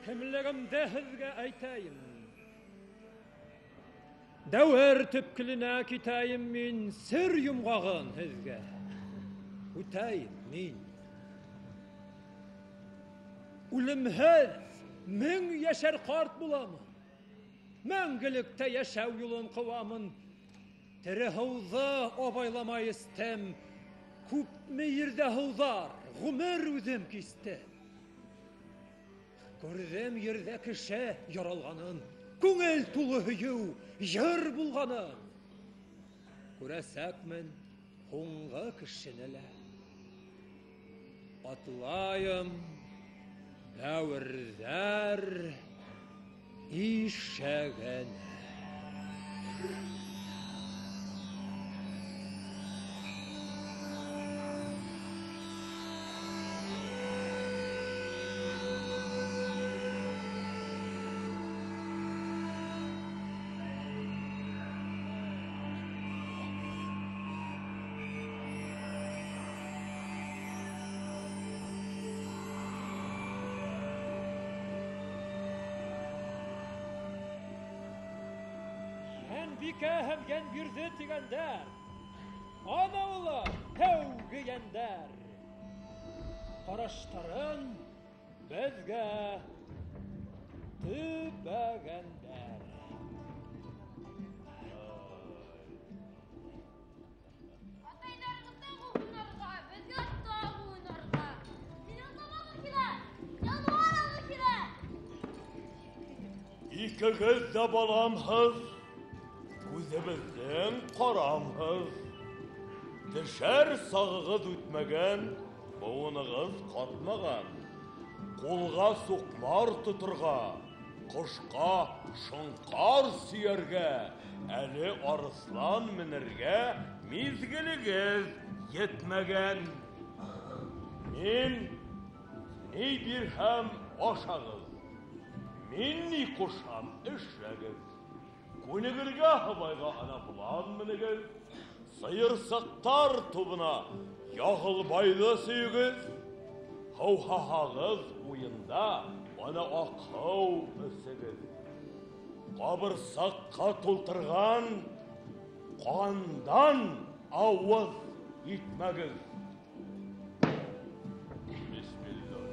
Кемлегемде һеҙгә әйтәйем. Дәүер төпкөлөнә китәйем мин, сер йомғағын һеҙгә үтәйем мин. Үлемһеҙ мең йәшәр ҡарт буламын. Мәңгелектә йәшәү юлын ҡыуамын. Тере һыуҙы абайламай эстем. Күпме ерҙә һыуҙар, ғүмер үҙем кистем. Күрҙем ерҙә кеше яралғанын, күңел тулы һөйөү, йыр булғанын. Күрәсәкмен һуңғы кешене лә. Атлайым дәүерҙәр ишәгенә. Йәнбикә һәм Йәнбирҙе тигәндәр, ана улар тәүге йәндәр. Ҡараштарын беҙгә төбәгәндәр. Атайҙарығыҙ тағы һунарға, беҙгә тағы уйнарға. Минең тамағым килә, януар алғы килә. Икегеҙ ҙә баламһыҙ, күҙебеҙҙең ҡарамһыҙ. Төшәр сағығыҙ үтмәгән, быуынығыҙ ҡатмаған. Ҡулға суҡмар тоторға, ҡошҡа шоңҡар сөйәргә, әле арыҫлан менергә миҙгелегеҙ етмәгән. Мин ни бирһәм ашағыҙ, мин ни ҡушһам эшләгеҙ. Күнегергә һыбайға ана болан менегеҙ, сыйырсыҡтар тубына яғылбайҙы сөйөгөҙ. Һыуһаһағыҙ уйында ана аҡһыу эсегеҙ. Ҡабырсаҡҡа тултырған ҡандан ауыҙ итмәгеҙ. Бисмилла.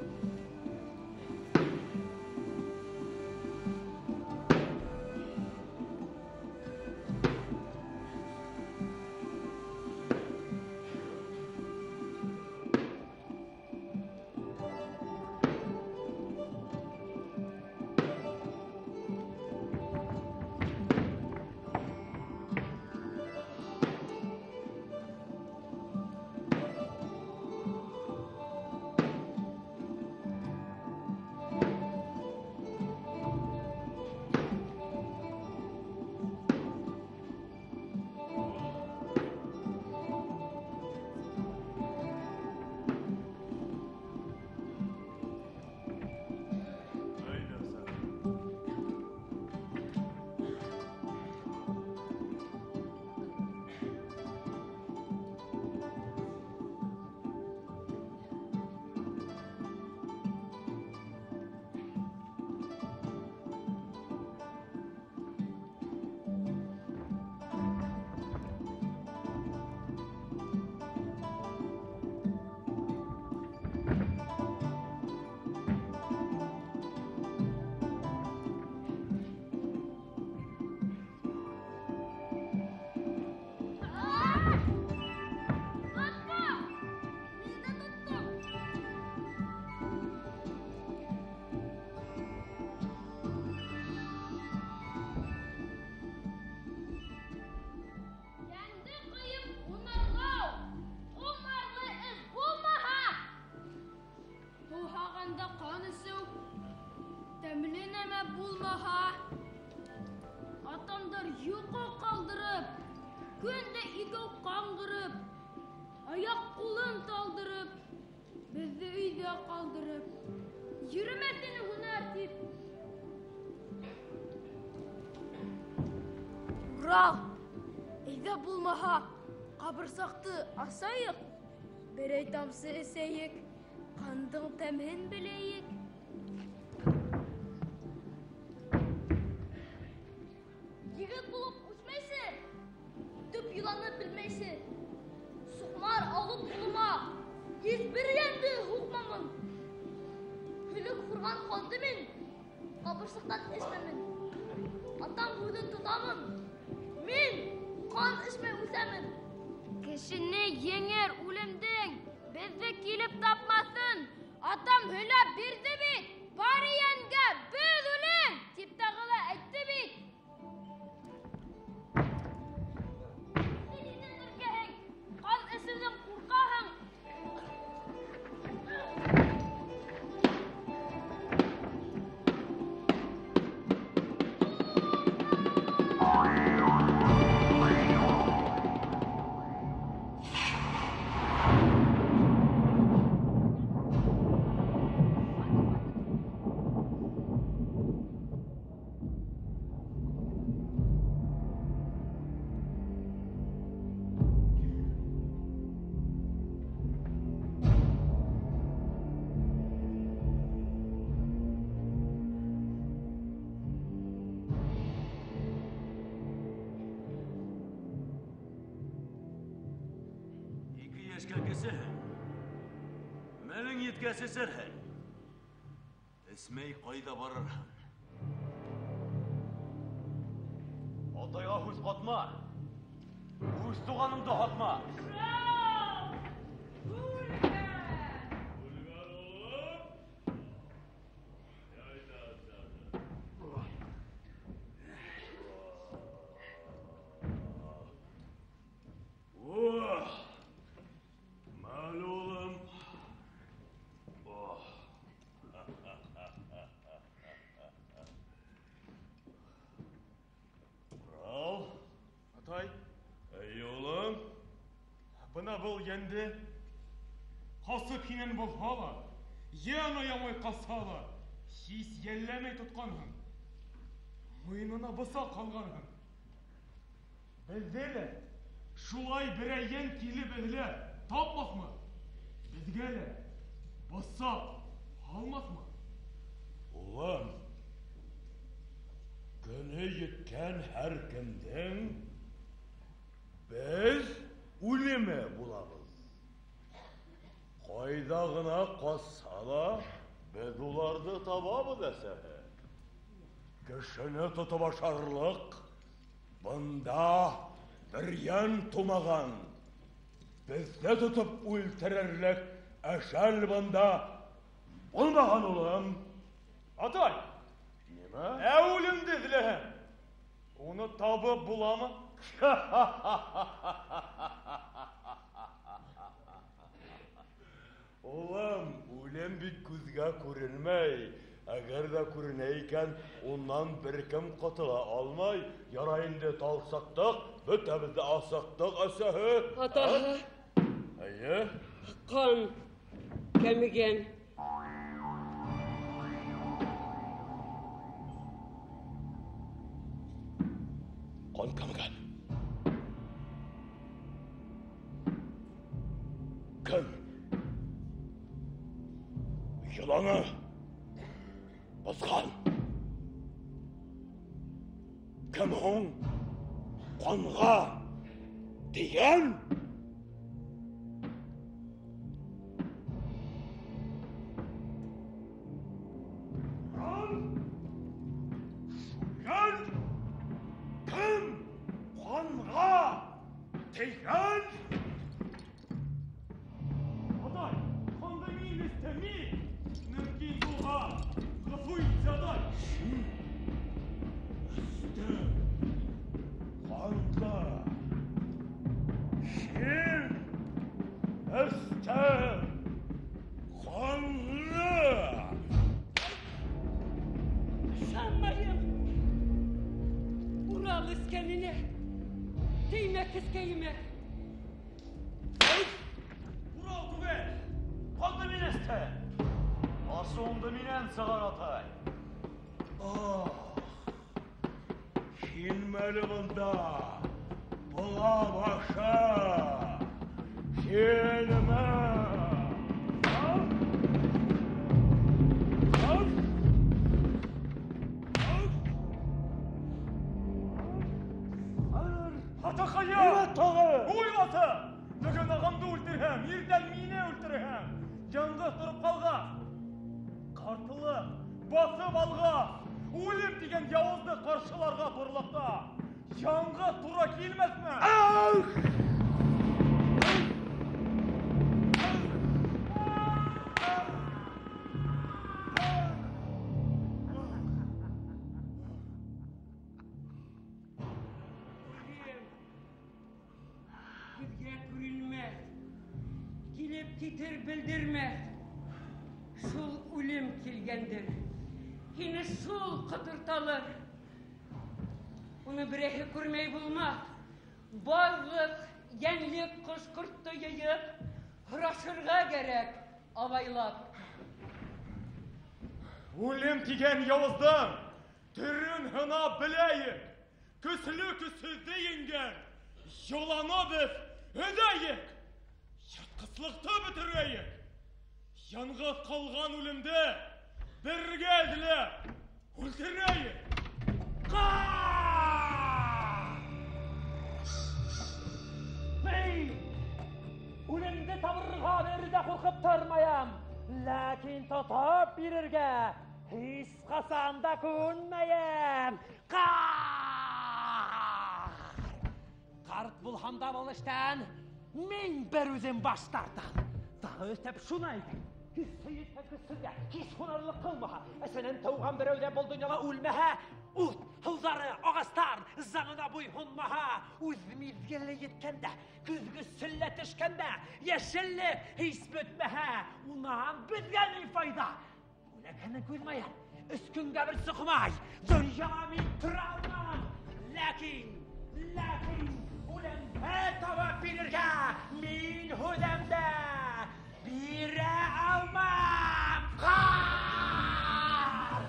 Урал, әйҙә булмаһа, ҡабырсаҡты асайыҡ, берәй тамсы эсәйек, ҡандың тәмен беләйек. Табырсыҡтан эсмәмен. Атам һүҙен тотамын. Мин ҡан эсмәй үҫәмен. Кешене еңер үлемдең, беҙҙе килеп тапмаҫын. Атам һөйләп бирҙе бит, бар йәнгә беҙ үлем, тип тағы ла әйтте бит. Һин ниҙән өркәһең? Ҡан эсеүҙән ҡурҡаһың. Мәлең еткәс эсерһең. Эсмәй ҡайҙа барырһың? Атайға һүҙ ҡатма. Үҙ туғаныңды һатма. Бына был йәнде ҡасып һинән булһа ла, йән аямай ҡасһа ла, һис йәлләмәй тотҡанһың, муйынына бысаҡ һалғанһың. Беҙҙе лә шулай берәй йән килеп эҙләп тапмаҫмы? Беҙгә лә бысаҡ һалмаҫмы? Улым, көнө еткән һәр кемдең беҙ үлеме булабыҙ. Ҡайҙа ғына ҡасһа ла, беҙ уларҙы табабыҙ, әсәһе. Кешене тотоп ашарлыҡ бында бер йән тумаған. Беҙҙе тотоп үлтерерлек әжәл бында булмаған, улым. Атай! Нимә? Ә үлемде эҙләһәң, уны табып буламы? Улым, үлем бит күҙгә күренмәй. Әгәр ҙә күренә икән, унан бер кем ҡотола алмай. Ярай инде талсыҡтыҡ, бөтәбеҙ ҙә асыҡтыҡ, әсәһе. Атаһы. Эйе. Ҡан кәмегән. Ҡан кәмегән. Кем? Йоланы боҙған. Кем һуң ҡанға тейгән? Шүлгән! Кем ҡанға тейгән? Атай, ҡанды мин эстем, мин! Мөмкин булһа, ғәфү итсе, атай! Өҫтө ҡанды. Һин өҫтө ҡанлы. Ышанмайым. Урал эскәненә. Теймә кескәйемә. Урал түгел, ҡанды мин эстем. Асыуыңды минән сығар, атай. Ах, һинме әле бында, быға башы? Һинме? Атаҡайым! Нимә тағы? Уйлаты! Бөгөн ағамды үлтерһәм, иртән мине үлтерһәм, яңғыҙ тороп ҡалғас, ҡартылыҡ баҫып алғас, Үлем тигән яуызды ҡаршыларға торлоҡта янға тура килмәҫме? Үлем күҙгә күренмәҫ, килеп китер белдермәҫ. Шул үлем килгәндер, һине шул ҡоторталыр. Уны берәйһе күрмәй булмаҫ. Барлыҡ йәнлек ҡош-ҡортто йыйып, һорашырға кәрәк, абайлап. Үлем тигән яуыздың төрөн һынап беләйек. Көслө көсһөҙҙө еңгән йоланы беҙ өҙәйек. Йыртҡыслыҡты бөтөрәйек. Яңғыҙ ҡалған үлемде бергә эҙләп үлтерәйек. Мин үлемде табырға бер ҙә ҡурҡып тормайым, ләкин тотоп бирергә һис ҡасан да күнмәйем. Ҡарт булһам да был эштән мин бер үҙем баш тартам. Тағы өҫтәп шуны әйтәм: көсө етһә көсһөҙгә һис һунарлыҡ ҡылмаһа, әсәнән тыуған берәү ҙә был донъяла үлмәһә, ут, һыуҙары, ағастар заңына буйһонмаһа, үҙ миҙгеле еткәндә, көҙгө селлә төшкәндә, йәшеллек һис бөтмәһә, унан беҙгә ни файҙа? Үләкәне күҙмәйән, өс көнгә бер сыҡмай, донъяла мин тора алмам. Ләкин, ләкин үлемгә табып бирергә мин һүҙемде бирә алмам. Ҡар!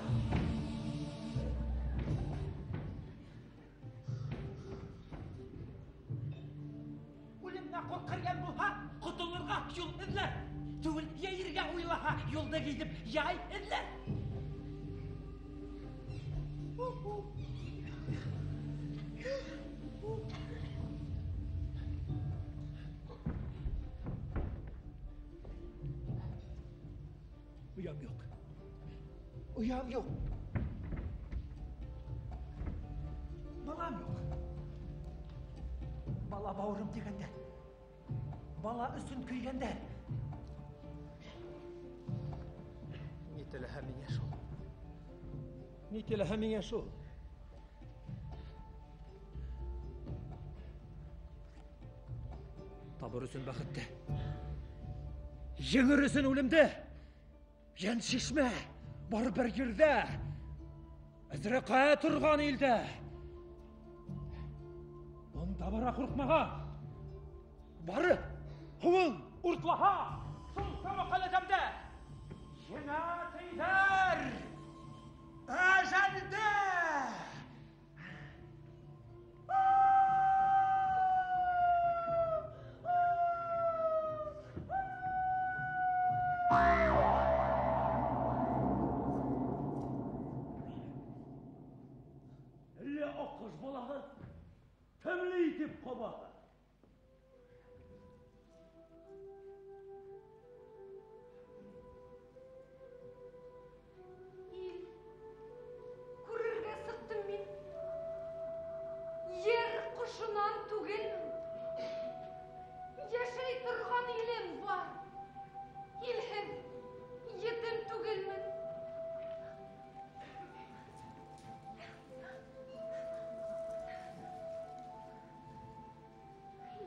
Үлемдән ҡурҡырған булһа, ҡотолорға юл эҙләр. Түгел йәйергә уйлаһа, юлды гиҙеп яй эҙләр. Оям юҡ. Оям юҡ. Балам юҡ. Бала бауырым тигәндә, бала өсөн көйгәндә. Ни теләһә миңә шул. Ни теләһә миңә шул. Табыр өсөн бәхетте, еңер өсөн үлемде. Йән шишмә бар бер ерҙә, әҙерәҡә торған илдә. Унда бара ҡурҡмаған, барып һыуын уртлаһа, шул тәүәккәл еңә тейҙәр әжәлде. Әллә аҡҡош балаһы тәмле итеп ҡабаһы. Ил күрергә сыҡтым мин. Ер ҡошонан түгелмен. Йәшәй торған илем бар. Илһеҙ етем түгелмен.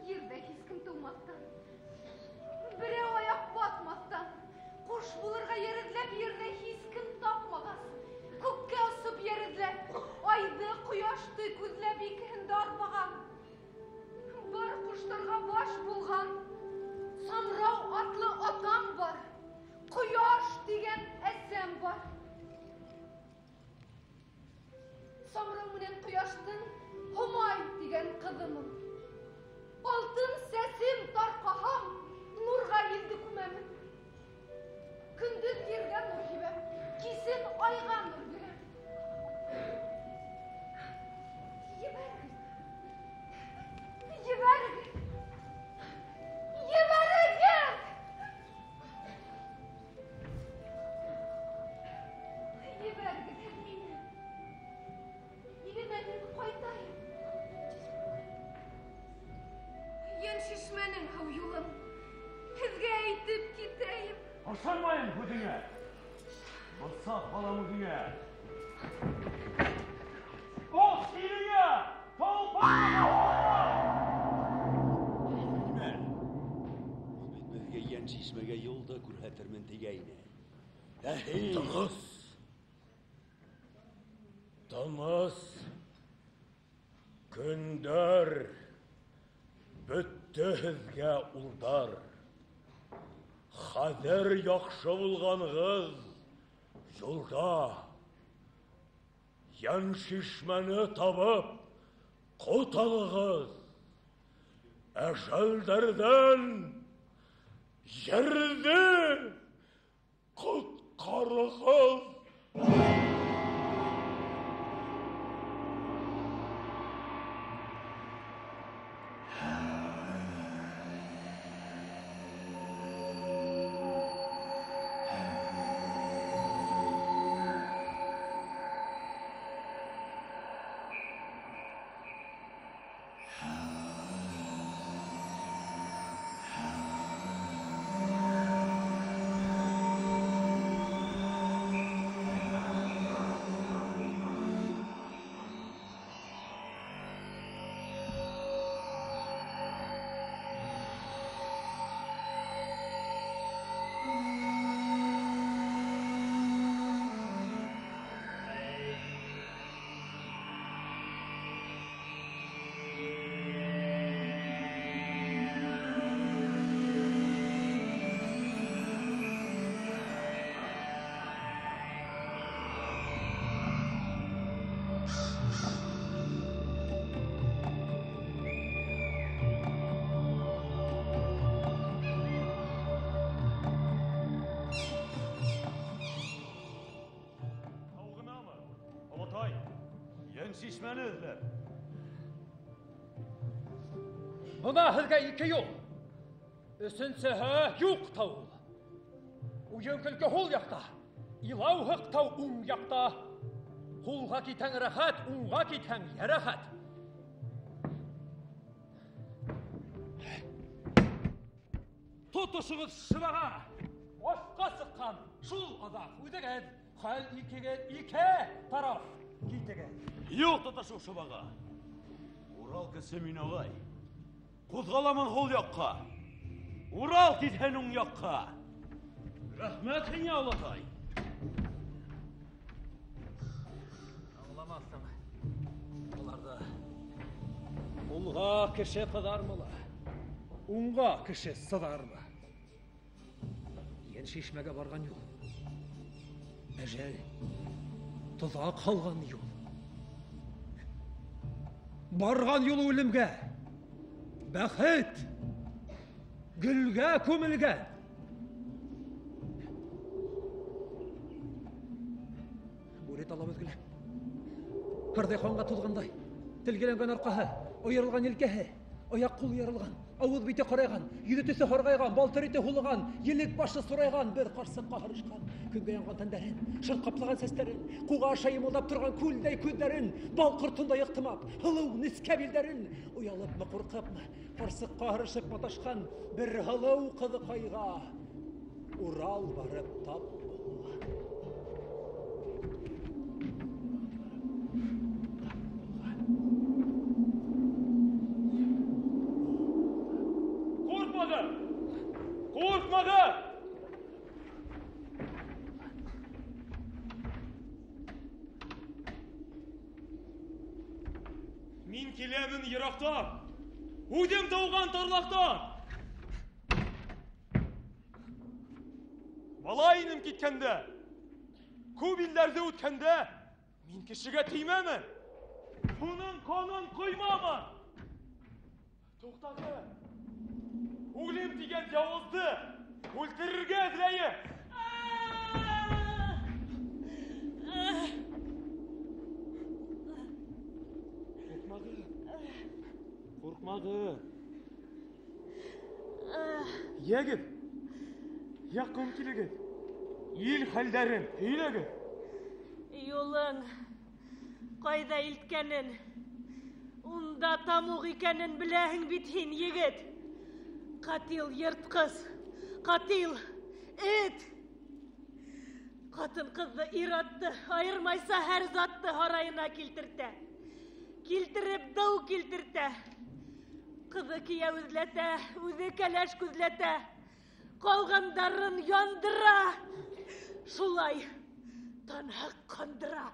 Ерҙә һис кем тыумаҫтан, берәү аяҡ баҫмаҫтан, ҡош булырға ер эҙләп, ерҙә һис кем тапмағас, күккә осоп ер эҙләп, айҙы, ҡояшты күҙләп икеһен дә арбаған, бар ҡоштарға баш булған, Самрау атлы атам бар, ҡояш тигән әсәм бар. Самрау менән ҡояштың Һомай тигән ҡыҙымын. Алтын сәсем тарҡаһам, нурға илде күмәмен. Көндөҙ ергә нур һибәм, кисен айға нур бирәм. Ебәрегеҙ! Ебәрегеҙ! Ебәрегеҙ! Ебәрегеҙ һеҙ мине. Ышанмайым һүҙеңә. Бысаҡ һалам үҙеңә. Ос илеңә! Нимә? Ул бит беҙгә Йәншишмәгә юл да күрһәтермен тигәйне. Ә һин... Тыныс! Тыныс! Көндәр бөттө һеҙгә, улдар. Хәҙер яҡшы булғанығыҙ юлда. Йәншишмәне табып ҡот алығыҙ. Әжәлдәрҙән ерҙе ҡотҡарығыҙ. Йәншишмәне эҙләп. Бына һеҙгә ике юл. Өсөнсөһө юҡ та ул. Уйын-көлкө һул яҡта, илау-һыҡ тау уң яҡта. Һулға китһәң рәхәт, уңға китһәң йәрәхәт. Тотошоғоҙ шыбаға, аҫҡа сыҡҡан шул аҙаҡ үҙегеҙ хәл икегеҙ ике тараф китегеҙ. Юҡ тотошоу шыбаға. Урал кесе мин ағай. Ҡуҙғаламын һул яҡҡа. Урал китһен уң яҡҡа. Рәхмәт һиңә, олатай. Аңламаҫһың уларҙы. Һулға кеше ҡыҙармы ла, уңға кеше сыҙармы? Йәншишмәгә барған юл. Әжәл, тоҙаҡ һалған юл. Барған юл үлемгә, бәхет гөлгә күмелгән. Бүре талап өҙгөлә. Ҡырҙай ҡанға туҙғандай, телгеләнгән арҡаһы, айырылған елкәһе, аяҡ-ҡул ярылған, ауыҙ бите ҡарайған, йөҙө төҫө һарғайған, балтыр ите һулыған, елек башы сурайған, бер ҡарсыҡҡа һырышҡан, көнгә янған тәндәрен, шыр ҡаплаған сәстәрен, ҡуға аша йымылдап торған күлдәй күҙҙәрен, бал ҡортондай ыҡтымап, һылыу нескә билдәрен, оялыпмы, ҡурҡыпмы, ҡарсыҡҡа һырышып маташҡан бер һылыу ҡыҙыҡайға Урал барып тап булған. Ҡурҡмағыҙ! Ҡурҡмағыҙ! Мин киләмен йыраҡтан, үҙем тыуған торлаҡтан. Бала инем киткәндә, күп илдәрҙе үткәндә, мин кешегә теймәмен, уның ҡанын ҡоймамын. Туҡтағыҙ, үлем тигән яуызды үлтерергә эҙләйем. Ҡурҡмағыҙ, ҡурҡмағыҙ. Йәгеҙ, яҡын килегеҙ, ил хәлдәрен һөйләгеҙ. Юлың ҡайҙа илткәнен, унда тамуҡ икәнен беләһең бит һин, егет. Ҡатил йыртҡыс, ҡатил, Эт! Ҡатын-ҡыҙҙы, ир-атты айырмайса һәр затты һарайына килтертә. Килтереп дыу килтертә. Ҡыҙы кейәү эҙләтә, үҙе кәләш күҙләтә. Ҡалғандарын яндыра. Шулай танһыҡ ҡандыра.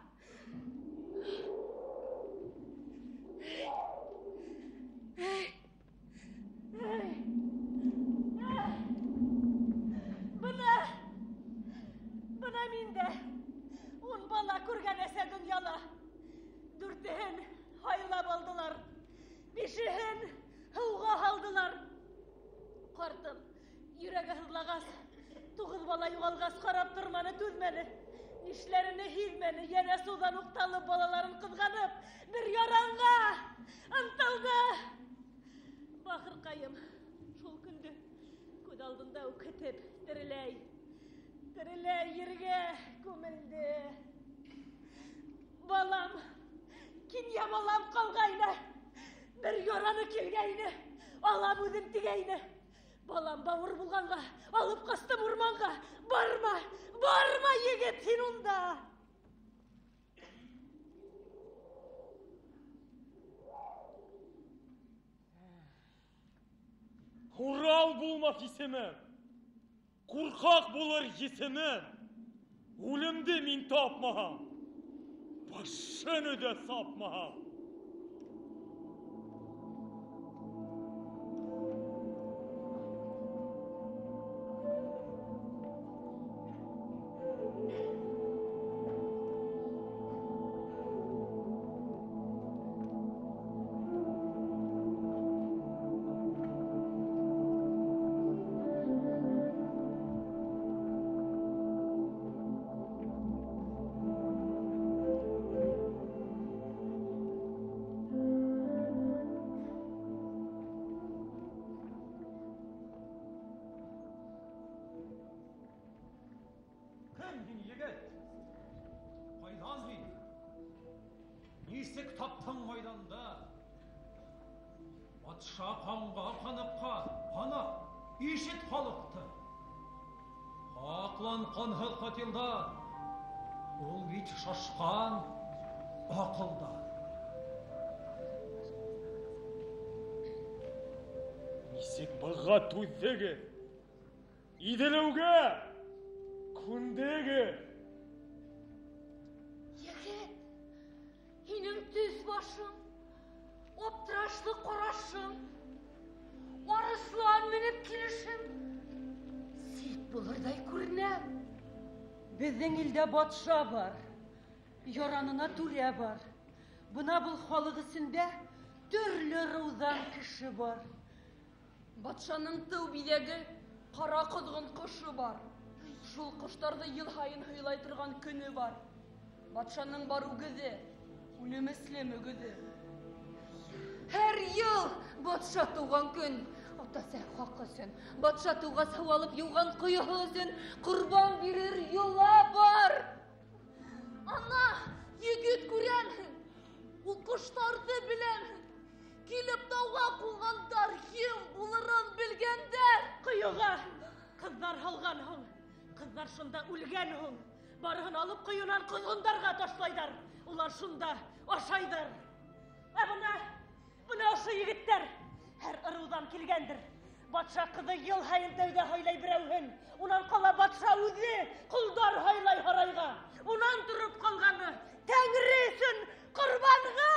Бына, бына мин дә 10 бала күргән әсә донъяла. 4-һен һайлап алдылар, 5-һен һыуға һалдылар. Ҡартым йөрәге һыҙлағас, 9 бала юғалғас ҡарап торманы, түҙмәне. Нишләрене һиҙмәне, йәнә суҙан уҡталып, балаларын ҡыҙғанып, бер яранға ынтылды. Бахырҡайым шул көндө күҙ алдында үкетеп тереләй, тереләй ергә күмелде. Балам, кинйә балам ҡалғайны, бер яраны килгәйне, алам үҙем тигәйне. Балам бауыр булғанға, алып ҡастым урманға. Барма, барма, егет, һин унда. Урал булмаҫ исемем, ҡурҡаҡ булыр есемем. Үлемде мин тапмаһам, башын өҙә сапмаһам. Батша ҡанға ҡаныҡҡа, ҡана, ишет халыҡты. Һаҡлан ҡанһыҙ ҡатилдан, ул бит шашҡан аҡылдан. Нисек быға түҙҙегеҙ, иҙелеүгә күндегеҙ? Егет, һинең төҫ башың, аптырашлы ҡарашың, арыҫлан менеп килешең сит булырҙай күренә. Беҙҙең илдә батша бар, яранына түрә бар. Бына был халыҡ эсендә төрлө ырыуҙан кеше бар. Батшаның тыу биҙәге ҡара ҡоҙғон ҡошо бар. Шул ҡоштарҙы йыл һайын һыйлай торған көнө бар. Батшаның бар үгеҙе, үлемесле мөгөҙө. Һәр йыл батша тыуған көн, ата-әсә хаҡы өсөн, батша тыуғас һыу алып йыуған ҡойоһо өсөн ҡорбан бирер йола бар. Ана, егет күрәнһең, ул ҡоштарҙы беләнһең. Килеп тауға ҡунғандар ем булырын белгәндәр. Ҡойоға ҡыҙҙар һалған һуң, ҡыҙҙар шунда үлгән һуң. Барыһын алып ҡойонан ҡоҙғондарға ташлайҙар. Улар шунда ашайҙар. Ә бына ошо егеттәр һәр ырыуҙан килгәндер. Батша ҡыҙы йыл һайын тәүҙә һайлай берәүһен. Унан ҡала батша үҙе ҡолдар һайлай һарайға. Унан тороп ҡалғаны тәңре өсөн ҡорбанға.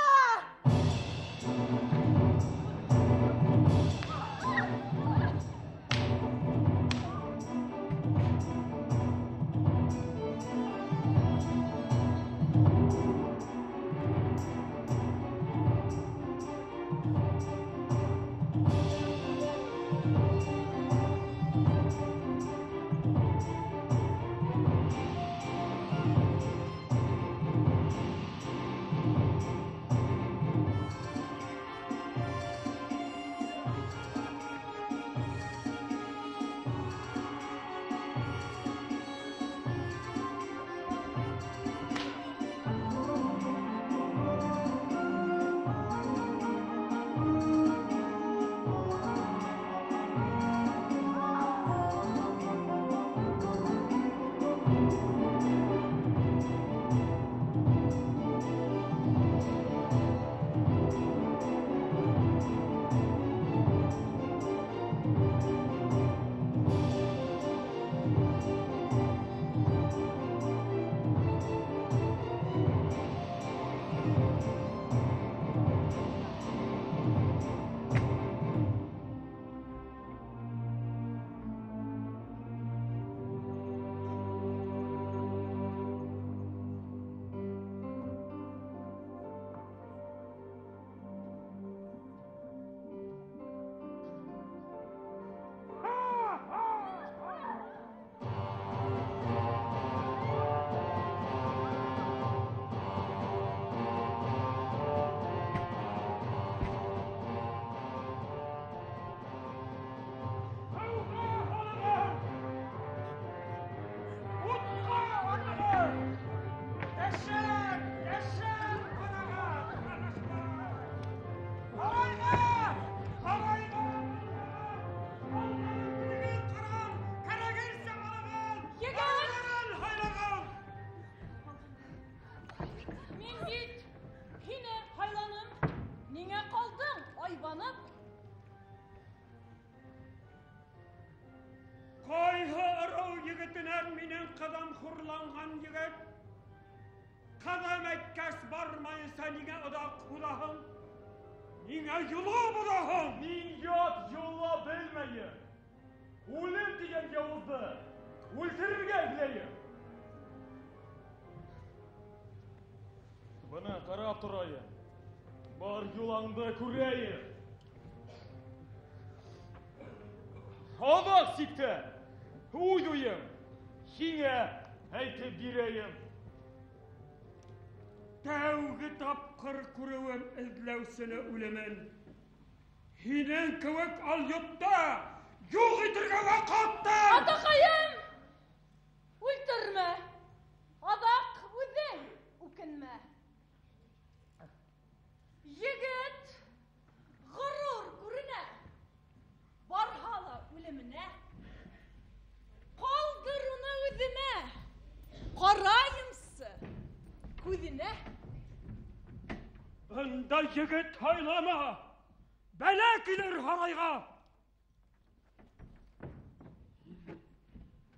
Минең бит һине һайланым. Ниңә ҡалдың айбанып? Ҡайһы ырыу егетенән минең ҡыҙым хурланған егет? Ҡыҙым әйткәс бармайынса ниңә оҙаҡ һуҙаһың? Ниңә юлы боҙаһың? Мин ят юла белмәйем. Үлем тигән яуызды үлтерергә эҙләйем. Бына ҡарап торайым. Бар юлаңды күрәйем. Аҙаҡ сиктә үҙ уйым һиңә әйтеп бирәйем. Тәүге тапҡыр күреүем эҙләүсене үлемен. Һинең кеүек алйотта юҡ итергә ваҡыттыр. Атаҡайым, үлтермә. Аҙаҡ үҙең үкенмә. Егет ғорур күренә. Барһа ла үлеменә. Ҡалдыр уны үҙемә. Ҡарайымсы күҙенә. Бында егет һайлама. Бәлә килер һарайға.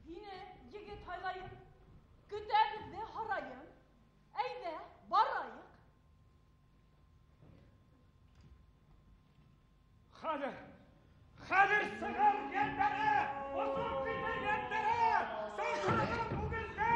Һине егет һайлайым. Көтә беҙҙе һарайым. Әйҙә, барайыҡ. Хәҙер, хәҙер сығыр йәндәре, осоп китер йәндәре, саҡырығыҙ үгеҙгә.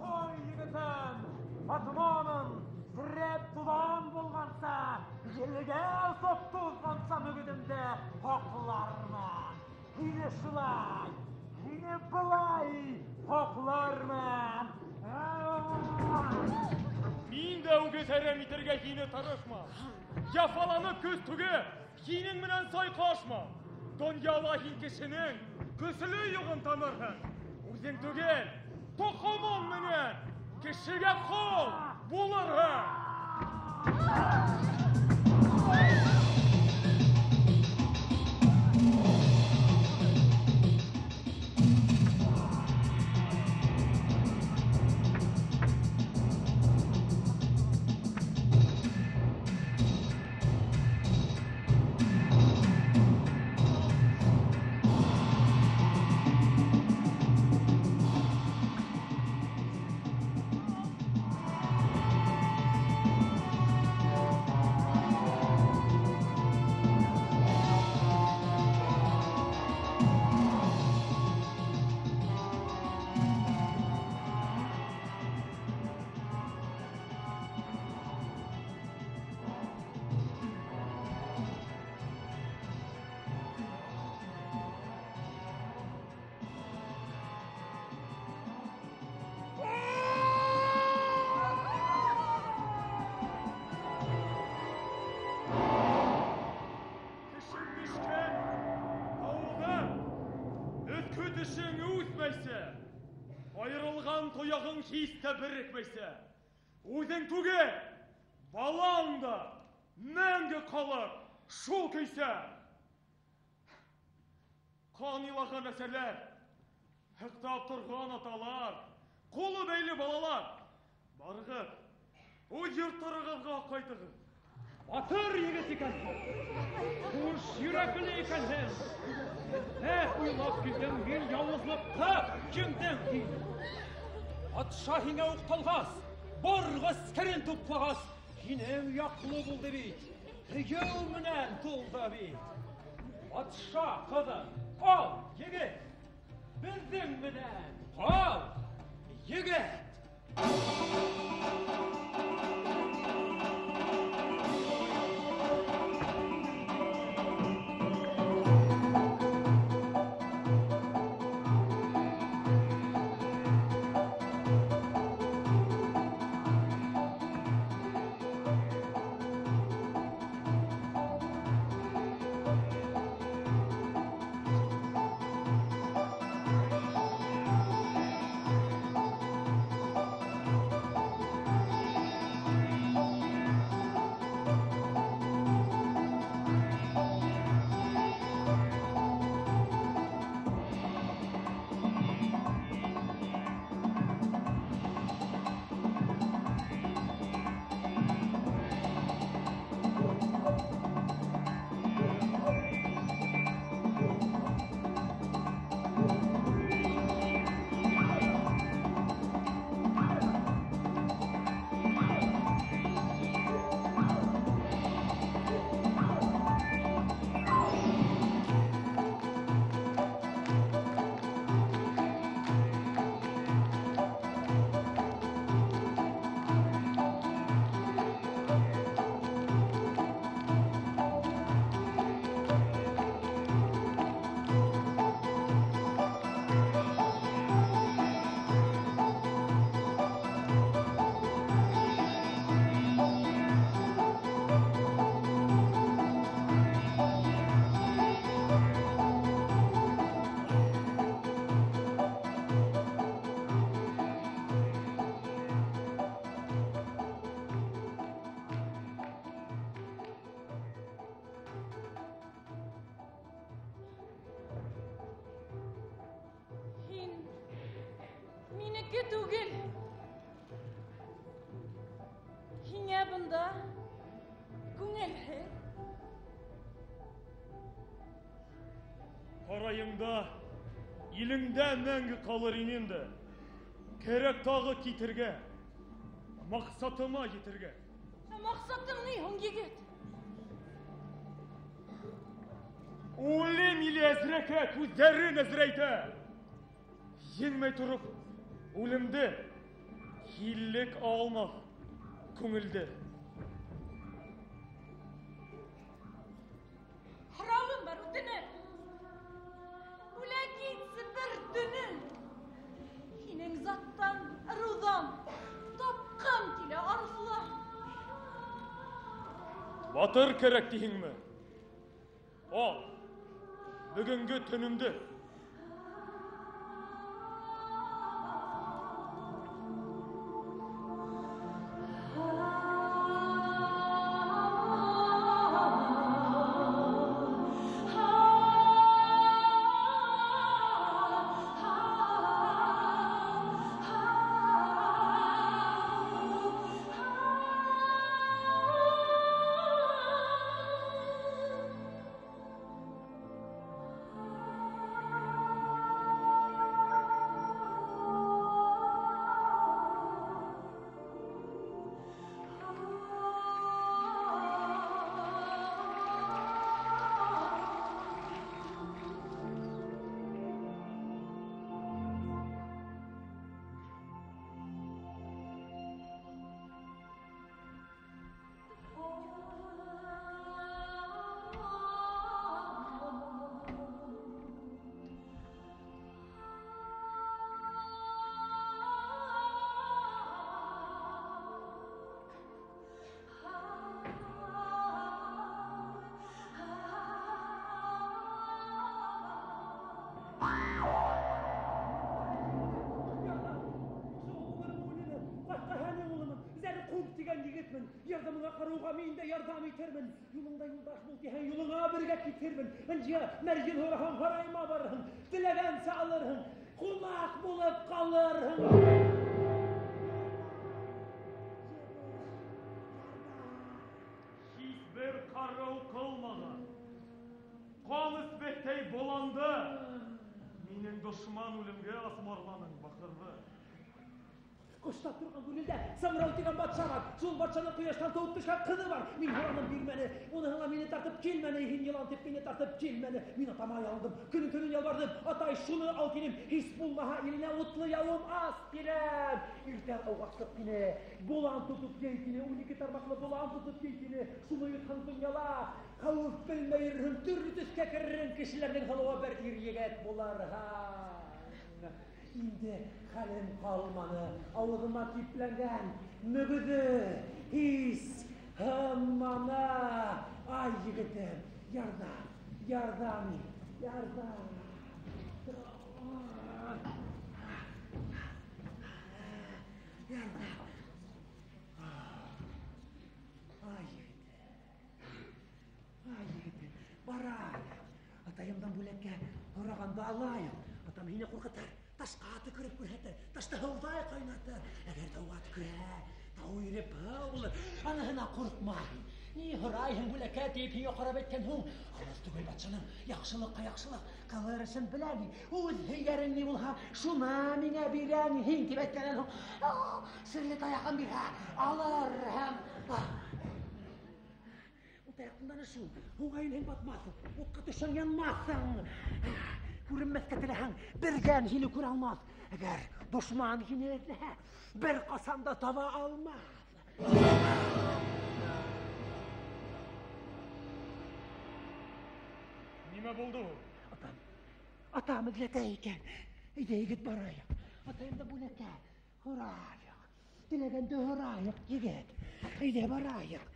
Ой, егетем, атманын, зрәп туҙан булғанса, елгә осоп туҙғанса мөгөҙөмдө һаҡлармын. Һине шулай, һине былай һаҡлармын. Мин дә үгеҙ әрәм итергә һине тырышмам. Яфаланып көс түгеп, һинең менән сайҡашмам. Донъяла һин кешенең көслө юғын танырһың. Үҙең түгел, тоҡомоң менән кешегә ҡол булырһың. Тешең бешкән ауылда өҫкө тешең үҫмәйсә, айырылған тояғың һис тә берекмәйсә, үҙең түгел, балаң да мәңге ҡалыр шул көйсә. Ҡан илаған әсәләр, һыҡтап торған аталар, ҡулы бәйле балалар, барығыҙ, үҙ йорттарығыҙға ҡайтығыҙ. Батыр егет икәнһең, хуш йөрәкле икәнһең. Уйлап килдең, мин яуызлыҡҡа еңдең һин. Батша һиңә уҡталғас, бар ғәскәрен туплағас, һинең яҡлы булды бит, һөйөү менән тулды бит. Батша ҡыҙын ал, егет, беҙҙең менән ҡал, егет. Минеке түгел. Һиңә бында күңелһеҙ. Һарайыңда, илеңдә мәңге ҡалыр инем дә. Кәрәк тағы китергә, маҡсатыма етергә. Маҡсатың ни һуң, егет? Үлем иле әҙерәкә күҙҙәрен әҙерәйтә. Еңмәй тороп, үлемде һиллек алмаҫ күңелде. Һорауым бар, үтенеп. Бүләк итсе бер төнөн. Һинең заттан, ырыуҙан тапҡым килә арыҫлан. Батыр кәрәк тиһеңме? Ал, бөгөнгө төнөмдө. Ярҙамыңа ҡарыуға мин дә ярҙам итермен. Юлыңда юлдаш бул тиһәң, юлыңа бергә китермен. Ынйы, мәрйен һораһаң, һарайыма барырһың. Теләгәнсә алырһың, ҡунаҡ булып ҡалырһың. Һис бер ҡарыу ҡылмаған, ҡан эсмәҫтәй боланды. Минең дошман үлемгә асмарланың бахырҙы. Ҡоштап торған күңелдә Самрау тигән батша бар. Шул батшаның ҡояштан тыуып төшкән ҡыҙы бар. Мин һораным бирмәне, уныһына мине тартып килмәне, һин йылан тип мине тартып килмәне. Мин атама ялындым, көнө төнөн ялбарҙым. Атай, шуны ал тинем, һис булмаһа иленә утлы яуым ас тинем. Иртән ауға сыҡ тине, болан тотоп ей тине, 12 тармаҡлы болан тотоп ей тине. Шуны йотһаң донъяла хәүеф белмәй йөрөрһөң, төрлө төҫкә керерһең, кешеләрҙең һылыуы бер ир егет булырһың. Инде хәлем ҡалманы, ауыҙыма кипләнгән мөгөҙө һис һынманы. Ай, егетем, ярҙам, ярҙам ит, ярҙам. Ярҙам. Ай, егетем, ай, егетем, барайыҡ. Атайымдан бүләккә һорағанды алайыҡ. Атам һине ҡурҡытыр. Ташҡа төкөрөп күрһәтер, ташты һыуҙай ҡайнатыр. Әгәр тауға төкөрһә, тау иреп һыу булыр. Аныһына ҡурҡма. Ни һорайһың бүләккә тип һиңә ҡарап әйткән һуң. Алыҫ түгел батшаның яҡшылыҡҡа яҡшылыҡ ҡылыр өсөн беләм. Үҙ һөйәрең ни булһа, шуны миңә бирәм һин тип әйткәнән һуң. Серле таяғын бирһә, алыр һәм ул таяҡтың шул. Һыуға инһәң батмаҫһың, утҡа төшһәң янмаҫһың. Күренмәҫкә теләһәң, бергән һине күрә алмаҫ. Әгәр дошман һине эҙләһә, бер ҡасан да таба алмаҫ. Нимә булды ул? Атам, атам эҙләтә икән. Әйҙә, егет, барайыҡ. Атайым да бүләккә һорайыҡ. Теләгәнде һорайыҡ, егет. Әйҙә, барайыҡ.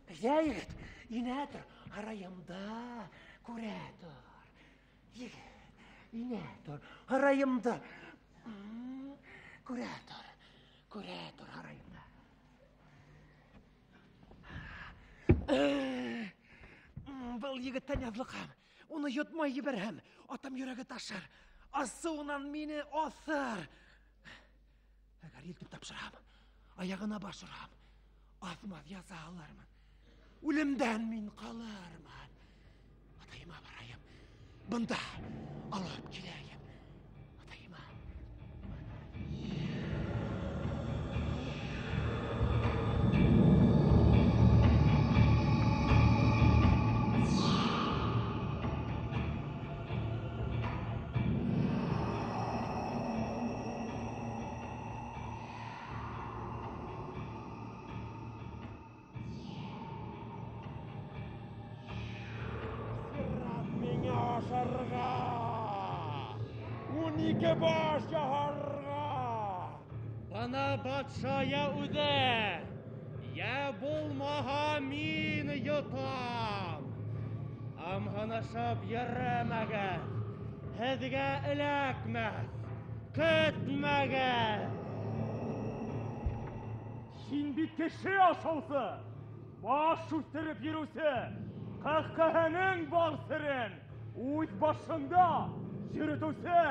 Әйҙә, егет, инә тор, һарайымда күрә тор. Егет, инә тор, һарайымда күрә тор, күрә тор һарайымда. Был егеттән яҙлыҡам, уны йотмай ебәрһәм, атам йөрәге ташыр, асыуынан мине аҫыр. Әгәр илтеп тапшырам, аяғына баш урам, аҙ-маҙ яза алырмын. Үлемдән мин ҡалырмын. Атайыма барайым, бында алып киләйем. Атайыма. 12 баш яһарға. Бына батша я үҙе, йә булмаһа мин йотам. Амһынышып йөрөмәгеҙ, һеҙгә эләкмәҫ, көтмәгеҙ. Һин бит кеше ашаусы, баш үҫтереп йөрөүсе, ҡәһҡәһенең бар серен үҙ башында йөрөтөүсе.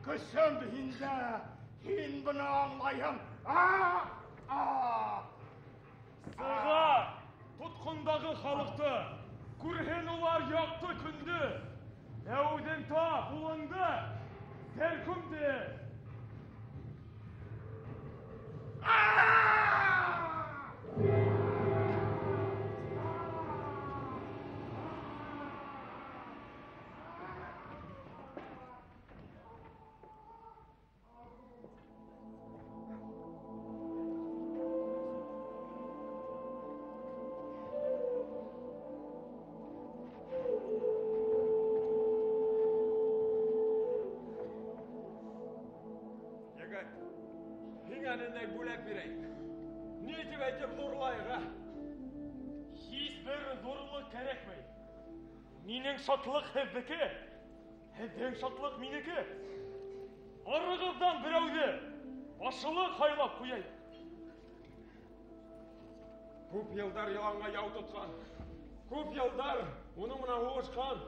Көсөм һиндә, һин быны аңлайһың. Сыға тотҡондағы халыҡты, күрһен улар яҡты көндө. Тәүҙең тап улыңды, Сәркүмде. Шатлыҡ һеҙҙеке, һеҙҙең шатлыҡ минеке. Арығыҙҙан берәүҙе башлыҡ һайлап ҡуяйыҡ. Күп йылдар йыланға яу тотҡан, күп йылдар уның менән һуғышҡан.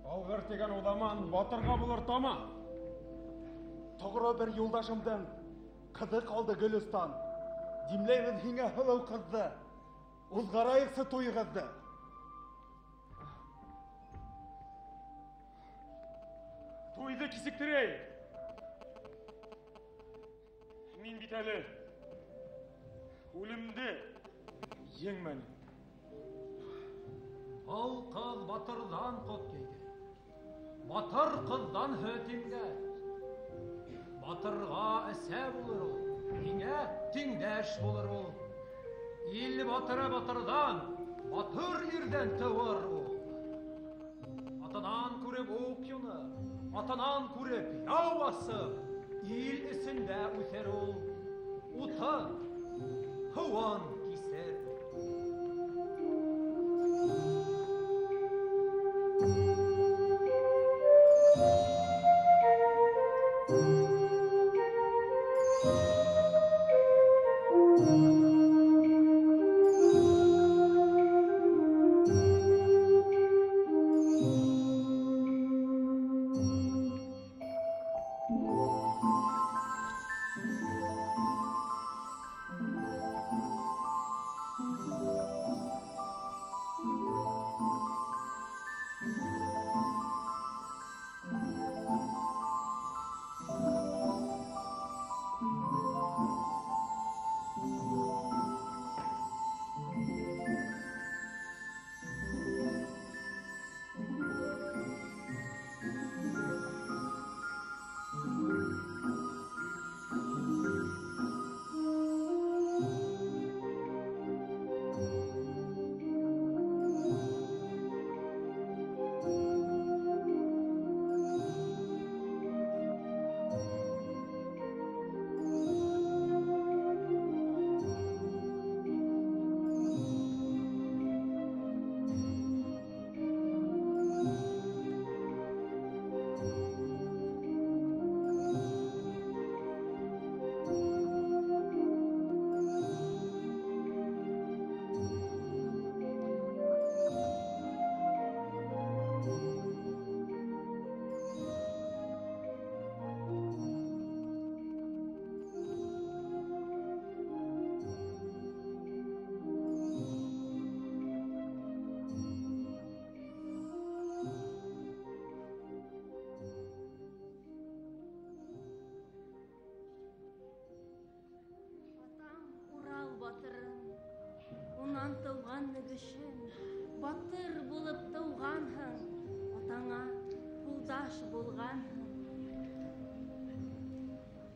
Алғыр тигән уҙаман батырға булыр таман. Тоғро бер юлдашымдың ҡыҙы ҡалды Гөлөстан. Димләйбеҙ һиңә һылыу ҡыҙҙы, уҙғарайыҡсы туйығыҙҙы. Туйҙы кисектерәйек. Мин бит әле үлемде еңмәнем. Был ҡыҙ батырҙан ҡот кейгән, батыр ҡыҙҙан һөт имгән. Батырға әсә булыр ул, һиңә тиңдәш булыр ул. Ил батыры батырҙан, батыр ирҙән тыуыр ул. Атанан күреп күреп уҡ юнып, атанан күреп яу асып, ил эсендә үҫер ул, утын, һыуын кисер. Тыуған нөгөшөм, батыр булып тыуғанһың, атаңа ҡулдаш булғанһың.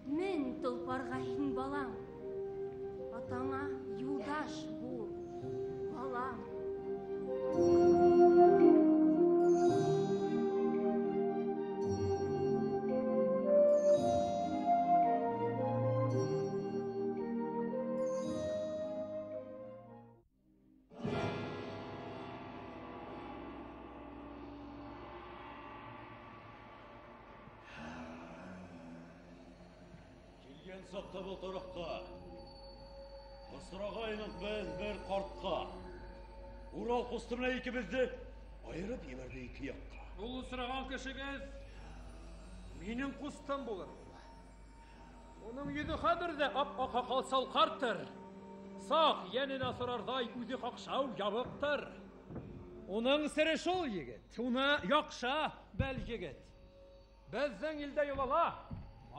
Мен толпарға һин балам, атаңа юлдаш бул, балам. Саҡта был тарафҡа, осрағайныҡ беҙ бер ҡартҡа. Урал ҡусты менән икебеҙҙе айырып ебәрҙе ике яҡҡа. Ул осраған кешегеҙ минең ҡустым булыр. Уның йөҙө хәҙер ҙә ап-аҡ һаҡал салҡарттыр. Саҡ йәненә сорарҙай үҙе ҡаҡшау ябыҡтыр. Уның сере шул, егет, уны яҡшы бел, егет. Беҙҙең илдә йолала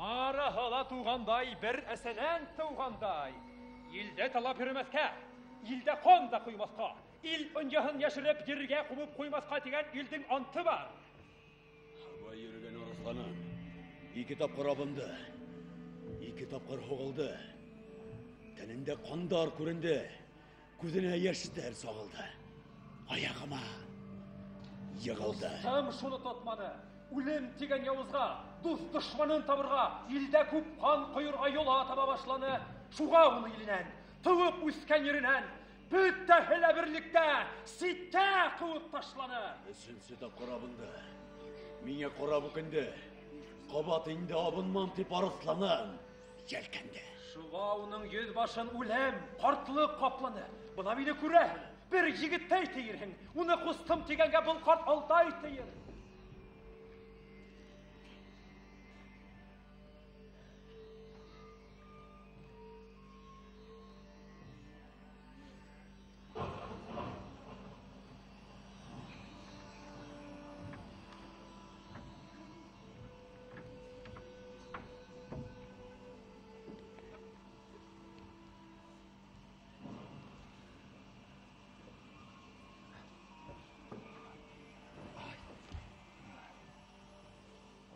барыһы ла туғандай, бер әсәнән тыуғандай. Илдә талап йөрөмәҫкә, илдә ҡан да ҡоймаҫҡа, ил ынйыһын йәшереп ергә ҡубып ҡуймаҫҡа тигән илдең анты бар. Һабай йөрөгән арыҫланын ике тапҡыр абынды, ике тапҡыр һуғылды. Тәнендә ҡандар күренде, күҙенә йәштәр сағылды. Аяғыма йығылды. Ҡустым шуны тотманы. Үлем тигән яуызға, дуҫ дошманын табырға, илдә күп ҡан ҡойорға йола таба башланы. Шуға уны иленән, тыуып үҫкән еренән, бөтәһе лә берлектә ситкә ҡыуып ташланы. Өсөнсө тапҡыр абынды, миңә ҡарап үкенде. Ҡабат инде абынмам тип арыҫланым йәлкәнде. Шуға уның йөҙ башын үлем, ҡартлыҡ ҡапланы. Бына мине күрәһең, бер егеттәй тейерһең. Уны ҡустым тигәнгә был ҡарт алдай тейер.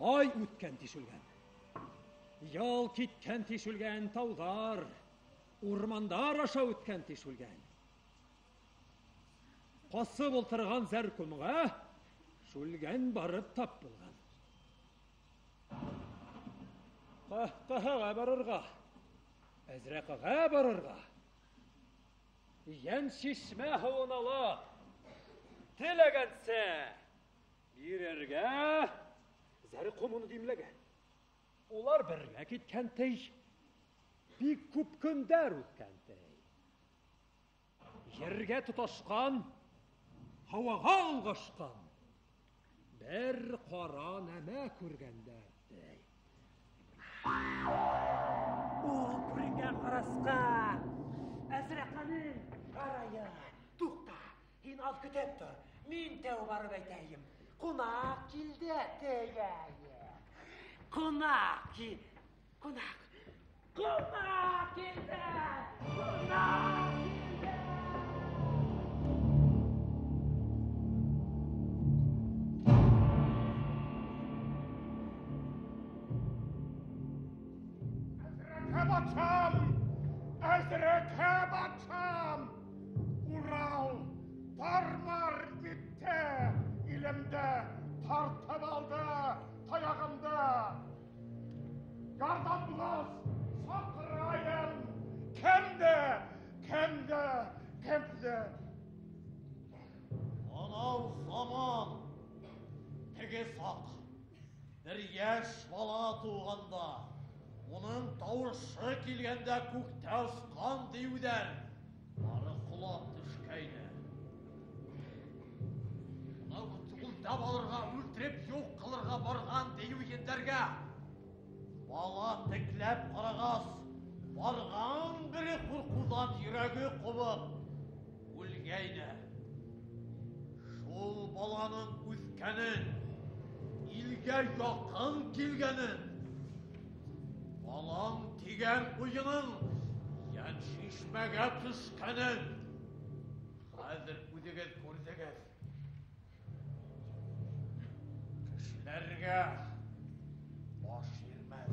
Ай үткән тишелгән, ял киткән тишелгән тауҙар, урмандар аша үткән тишелгән. Ҡасып ултырған зәркүмгә Шүлгән барып тап булған. Ҡаһҡаһаға барырға, Әзрәҡәгә барырға. Йән шишмә һыуын алып, теләгәнсә бирергә Зәрҡом уны димләгән. Улар бергә киткән ти, бик күп көндәр үткән ти. Ергә тоташҡан, һауаға олғашҡан бер ҡара нәмә күргәндәр ти. Ул күренгән ҡарасҡа Әзрәҡәнең һарайы. Туҡта, һин аҙ көтөп тор. Мин тәү барып әйтәйем. Ҡунаҡ килде тейәйем. Ҡунаҡ килде. Ҡунаҡ килде. Ҡунаҡ килде. Әзрәкә батшам! Әзрәкә батшам! Урал тармар итте илемде, тартып алды таяғымды. Ярҙам булғас, саҡырайым. Кемде, кемде, кемде? Анау заман, теге саҡ, бер йәш бала тыуғанда, уның тауышы килгәндә күктә осҡан дейеүҙән бары ҡолап төшкәйне. Уны ултап алырға, үлтереп юҡ ҡылырға барған дейеү ендәргә бала текләп ҡарағас, барған бере ҡурҡыуҙан йөрәге ҡубып үлгәйне. Шул баланың үҫкәнен, илгә яҡын килгәнен, балам тигән уйының йән шишмәгә төшкәнен хәҙер үҙегеҙ күрҙегеҙ. Кешеләргә баш эймәҫ,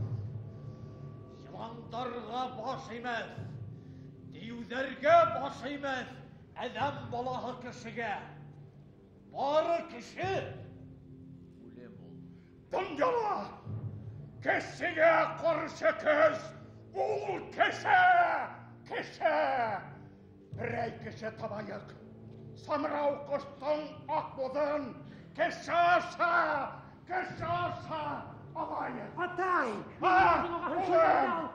йыландарға баш эймәҫ, дейеүҙәргә баш эймәҫ, әҙәм балаһы кешегә. Бары кеше үлем ул. Донъяла кешегә ҡаршы көс, ул кеше, кеше. Берәй кеше табайыҡ. Самрау ҡоштоң аҡбуҙын кеше аша, кеше аша алайыҡ. Атай! Улым!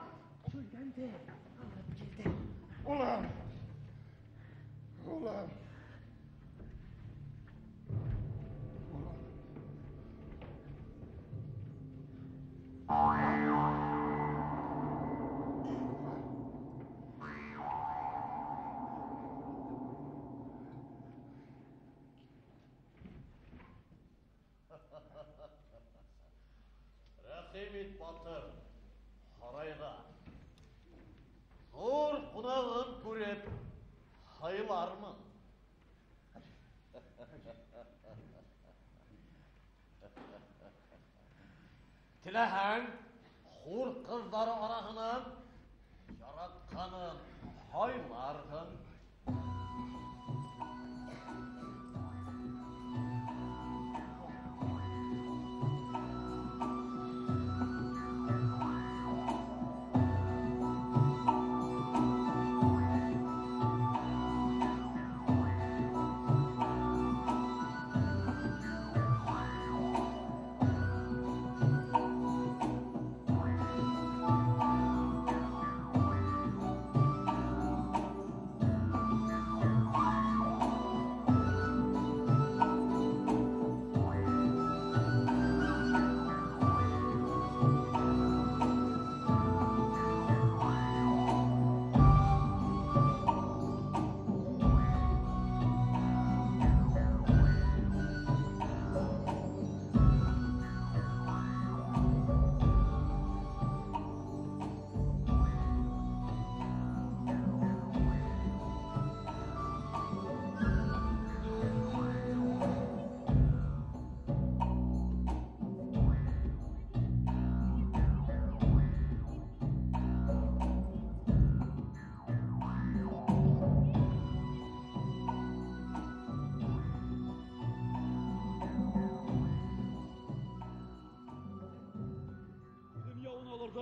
Шүлгәнде алып килде. Улым! Улым! Рәхим ит, батыр, һарайға. Ҙур ҡунағын күреп һыйлармын. Теләһәң, хур ҡыҙҙары араһынан яратҡанын һайларһың.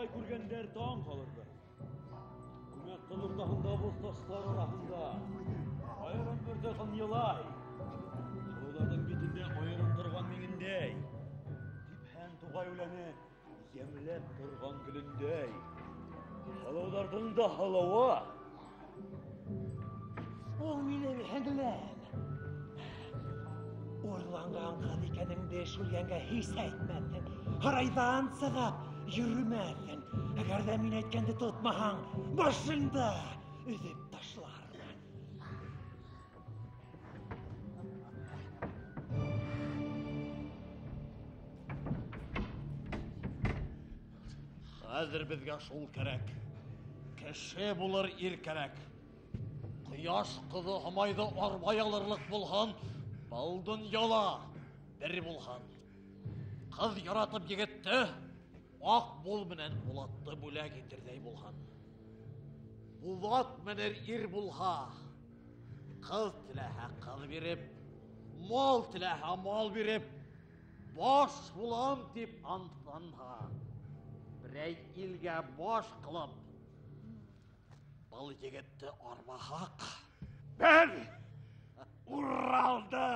Һомай күргәндәр таң ҡалырҙар. Күмәк ҡыл уртаһында боҙ таштар араһында айырым бер тоҡом йылай. Һылыуҙарҙың битендә айырым торған миңендәй. Типһән туғай үләне йәмләп торған гөлөндәй. Һылыуҙарҙың да һылыуы. Ул минең һеңлем. Урланған ҡыҙ икәнеңде Шүлгәнгә һис әйтмәҫһең. Һарайҙан сығып йөрөмәҫһең. Әгәр ҙә мин әйткәнде тотмаһаң, башыңды өҙөп ташлармын. Хәҙер беҙгә шул кәрәк. Кеше булыр ир кәрәк. Ҡояш ҡыҙы Һомайҙы арбай алырлыҡ булһын, был донъяла бер булһын. Ҡыҙ яратып егетте, аҡ бул менән Булатты бүләк итерҙәй булһын. Булат менән ир булһа, ҡыҙ теләһә ҡыҙ биреп, мал теләһә мал биреп, баш булам тип антланһа, берәй илгә баш ҡылып, был егетте арбаһаҡ. Беҙ Уралды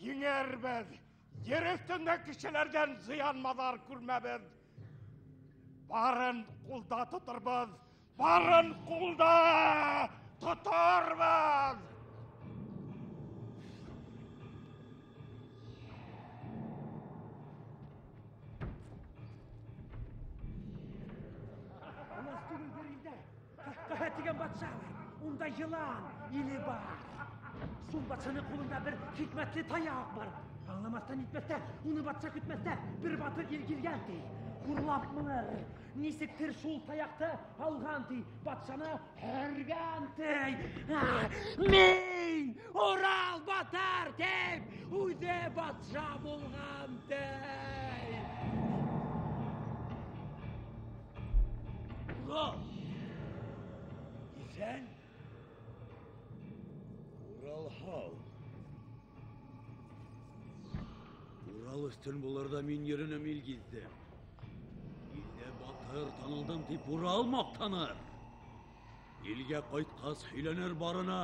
еңербеҙ. Ер өҫтөндә кешеләрҙән зыян-маҙар күрмәбеҙ. Барын ҡулда тоторбоҙ, барын ҡулда тоторбоҙ. Алас түгел бер илдә Ҡәһә тигән батша бар. Унда йылан иле бар. Шул батшаның ҡулында бер хикмәтле таяҡ бар. Аңламаҫтан итмәҫтән, уны батша көтмәҫтән бер батыр ир килгән ти. Хурлапмылыр. Нисектер шул таяҡты алған ти, батшаны һөргән ти. Мин Урал батыр тип, үҙе батша булған ти. Урал! Иҫән? Урал һау. Урал өҫтөн булыр ҙа мин йөрөнөм ил гиҙҙем. Илдә батыр танылдым тип Урал маҡтаныр. Илгә ҡайтҡас һөйләнер барына.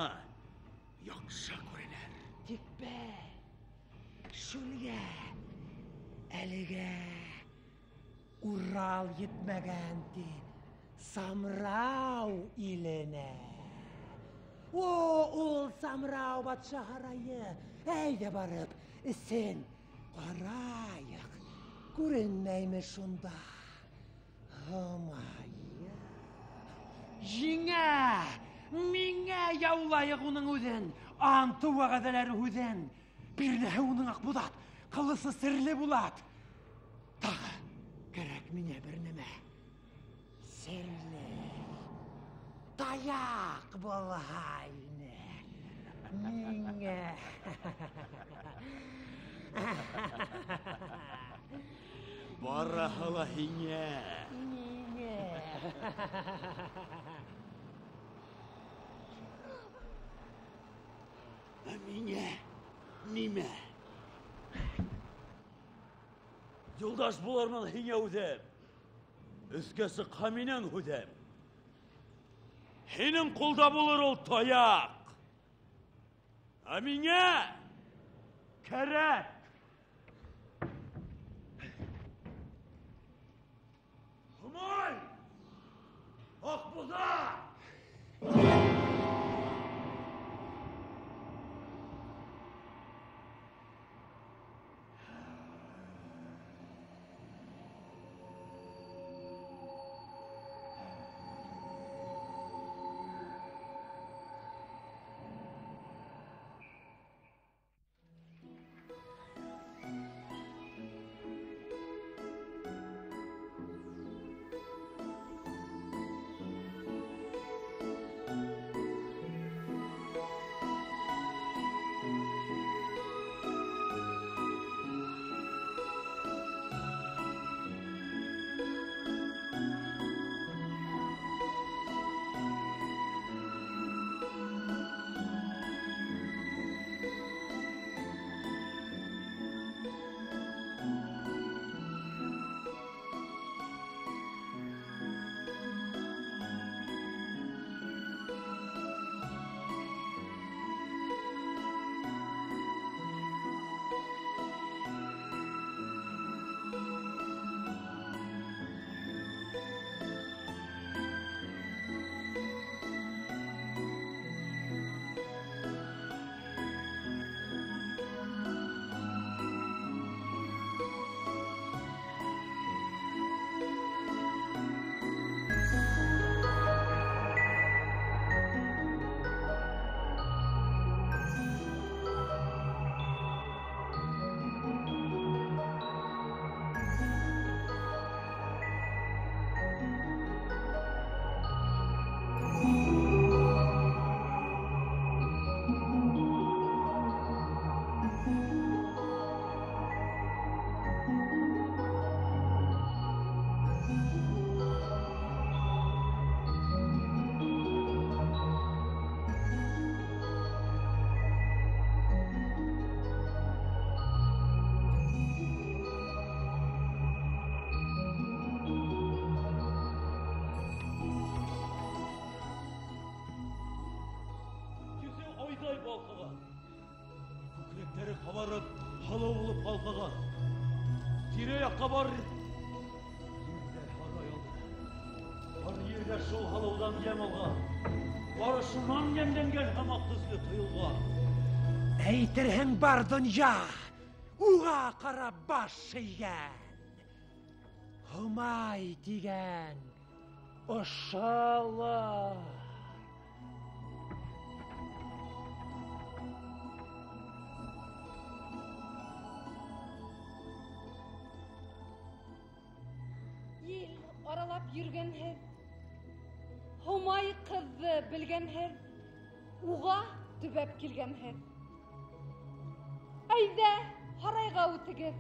Яҡшы күренер. Тик бер Шүлгә әлегә Урал етмәгән ти Самрау иленә. О, ул Самрау батша һарайы. Әйҙә барып, эсен ҡарайыҡ. Күренмәйме шунда? Һомайы. Еңә! Миңә яулайыҡ уның үҙен. Анты вәғәҙәләре һүҙен. Бирнәһе уның Аҡбуҙат, ҡылысы серле Булат. Тағы кәрәк миңә бер нәмә. Серле таяҡ булһа ине. Миңә. Барыһы ла һиңә. Миңә. Ә миңә нимә? Юлдаш булырмын һиңә үҙем. Өҫкә сыҡһа минең һүҙем. Һинең ҡулда булыр ул таяҡ. Ә миңә кәрәк. Һомай! Аҡбуҙат! кабарып, һылыу булып ҡалҡыған. Тирә-яҡҡа бар ерҙә һарай алды. Бар ерҙә шул һылыуҙан йәм алған. Бары шунан йәмләнгән һымаҡ төҫлө тойолған. Әйтерһең бар донъя уға ҡарап баш эйгән. Һомай тигән ошолар. Ел аралап йөргәнһеҙ, Һомай ҡыҙҙы белгәнһеҙ, уға төбәп килгәнһеҙ. Әйҙә, һарайға үтегеҙ,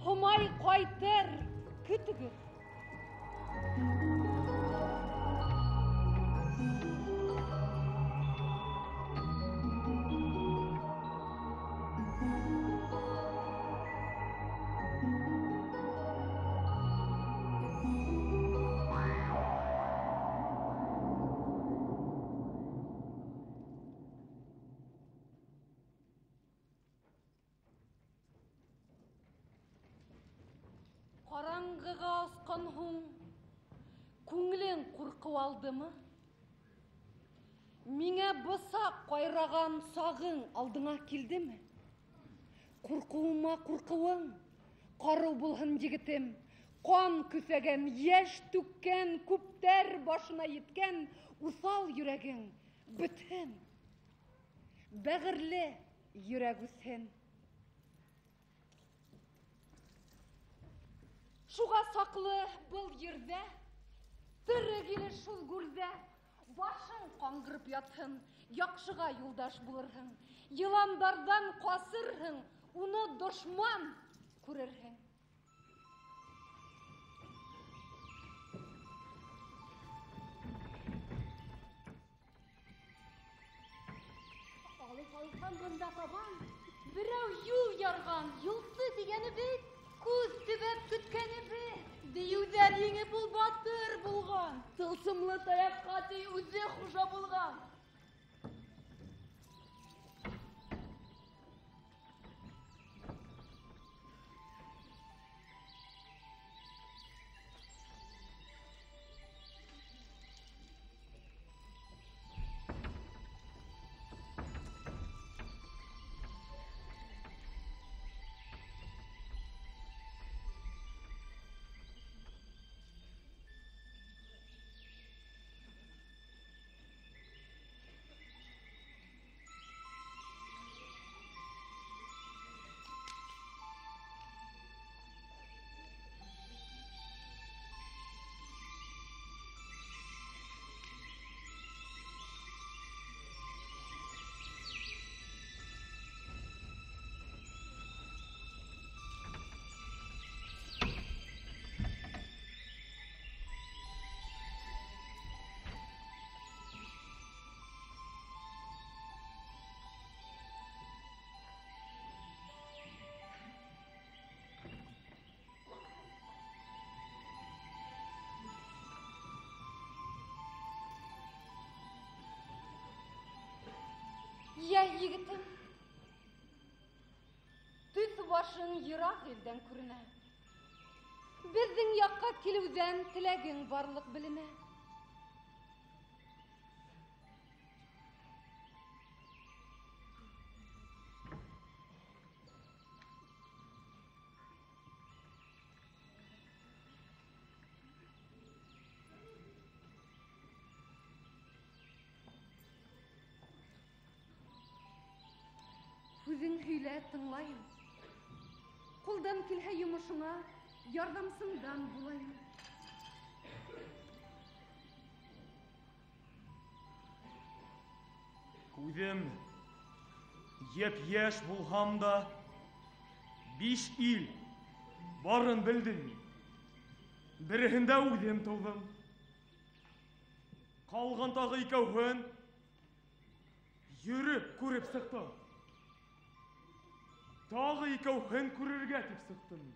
Һомай ҡайтыр, көтөгөҙ. Ҡараңғыға осҡан һуң, күңелең ҡурҡыу алдымы? Миңә бысаҡ ҡайраған сағың алдыңа килдеме? Ҡурҡыуыма ҡурҡыуың, ҡарыу булһын егетем, ҡан көҫәгән, йәш түккән, күптәр башына еткән уҫал йөрәгең бөтһөн. Бәғерле йөрәк үҫһен. Шуға саҡлы был ерҙә, тере килеш шул гүрҙә, башың ҡаңғырып ятһын, яҡшыға юлдаш булырһың, йыландарҙан ҡасырһың, уны дошман күрерһең. Алыҫ алыҫтан бында табан, берәү юл ярған, юлсы тигәнебеҙ, күҙ төбәп көткәнебеҙ, дейеүҙәр еңеп ул батыр булған, тылсымлы таяҡҡа ти үҙе хужа булған. Йә, егетем, төҫ башың йыраҡ илдән күренә. Беҙҙең яҡҡа килеүҙән теләгең барлыҡ беленә. Үҙең һөйлә, тыңлайым. Ҡулдан килһә йомошоңа, ярҙамсыңдан булайым. Күҙем йәп-йәш булһам да, 5 ил барын белдем мин. Береһендә үҙем тыуҙым. Ҡалған тағы икәүһен йөрөп күреп сыҡтым. Тағы икәүһен күрергә тип сыҡтым мин.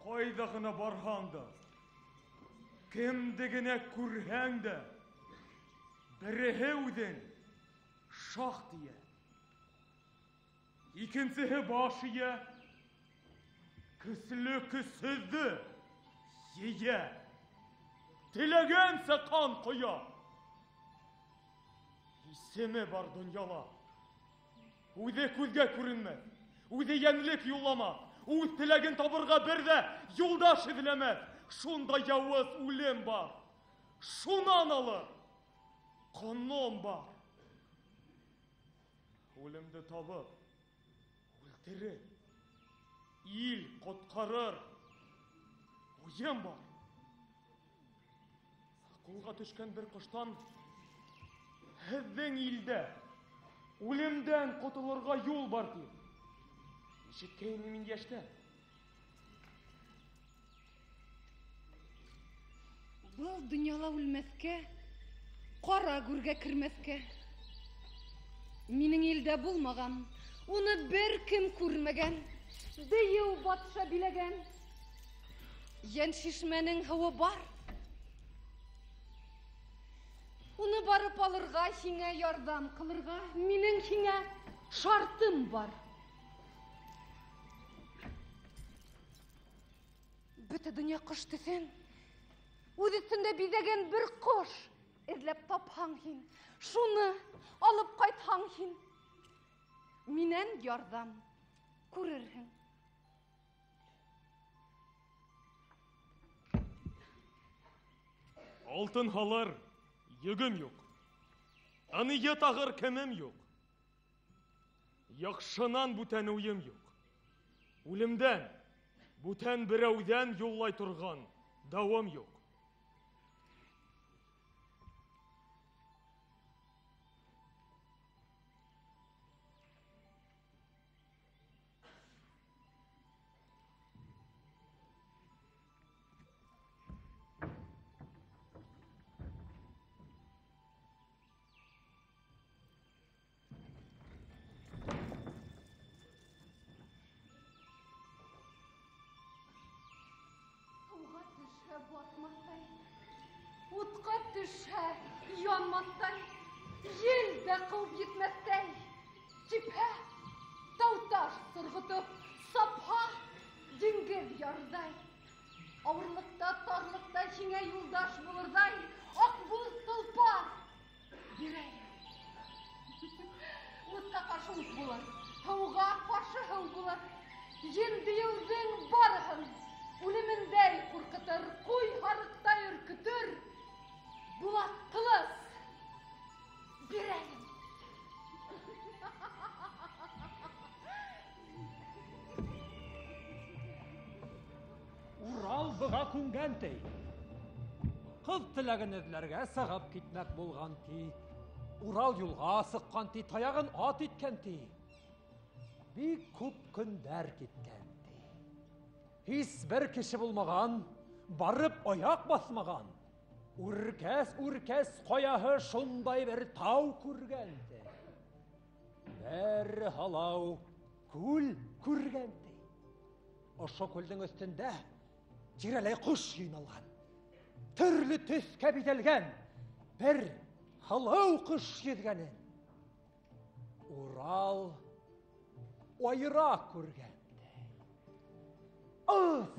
Ҡайҙа ғына барһаң да, кемде генә күрһәң дә, береһе үҙен Шах тия. Икенсеһе баш ия. Көслө көсһөҙҙө ейә. Теләгәнсә ҡан ҡоя. Исеме бар донъяла. Үҙе күҙгә күренмәҫ, үҙе йәнлек юлламаҫ, үҙ теләген табырға бер ҙә юлдаш эҙләмәҫ. Шунда яуыз үлем бар. Шунан алыр ҡоном бар. Үлемде табып, үлтереп, ил ҡотҡарыр уйым бар. Ҡулға төшкән бер ҡоштан һеҙҙең илдә үлемдән ҡотолорға юл бар тип ишеткәйнем мин йәштән. Был донъяла үлмәҫкә, ҡара гүргә кермәҫкә. Минең илдә булмаған, уны бер кем күрмәгән, дейеү батша биләгән. Йән шишмәнең һыуы бар. Уны барып алырға, һиңә ярҙам ҡылырға, минең һиңә шартым бар. Бөтә донъя ҡош төҫөн, үҙ өҫтөндә биҙәгән бер ҡош эҙләп тапһаң һин, шуны алып ҡайтһаң һин, минән ярҙам күрерһең. Алтын һалыр йөгөм юҡ, ынйы тағыр кемем юҡ, яҡшынан бүтән уйым юҡ, үлемдән бүтән берәүҙән юллай торған дауам юҡ. Батмаҫтай, утҡа төшһә янмаҫтай, ел дә ҡыуып етмәҫтәй, типһә тау-таш сырғытып, сапһа диңгеҙ ярҙай. Ауырлыҡта, тарлыҡта һиңә юлдаш булырҙай, аҡбуҙ толпар бирәйем. Утҡа ҡаршы ут булыр, һыуға ҡаршы һыу булыр, ен-дейеүҙең барыһын үлемендәй ҡурҡытыр, ҡуй һарыҡтай өркөтөр, булат ҡылыс бирәйем. Урал быға күнгән ти. Ҡыҙ теләген эҙләргә сығып китмәк булған ти. Урал юлға сыҡҡан ти, таяғын ат иткән ти. Бик күп көндәр киткән ти. Һис бер кеше булмаған, барып аяҡ баҫмаған. Үркәс-үркәс ҡаяһы шундай бер тау күргән ти. Бер һалау күл күргән ти. Ошо күлдең өҫтөндә тирәләй ҡош йыйналған, төрлө төҫкә биҙәлгән бер һылыу ҡош йөҙгәнен Урал айыра күргән ти. Ыҫ!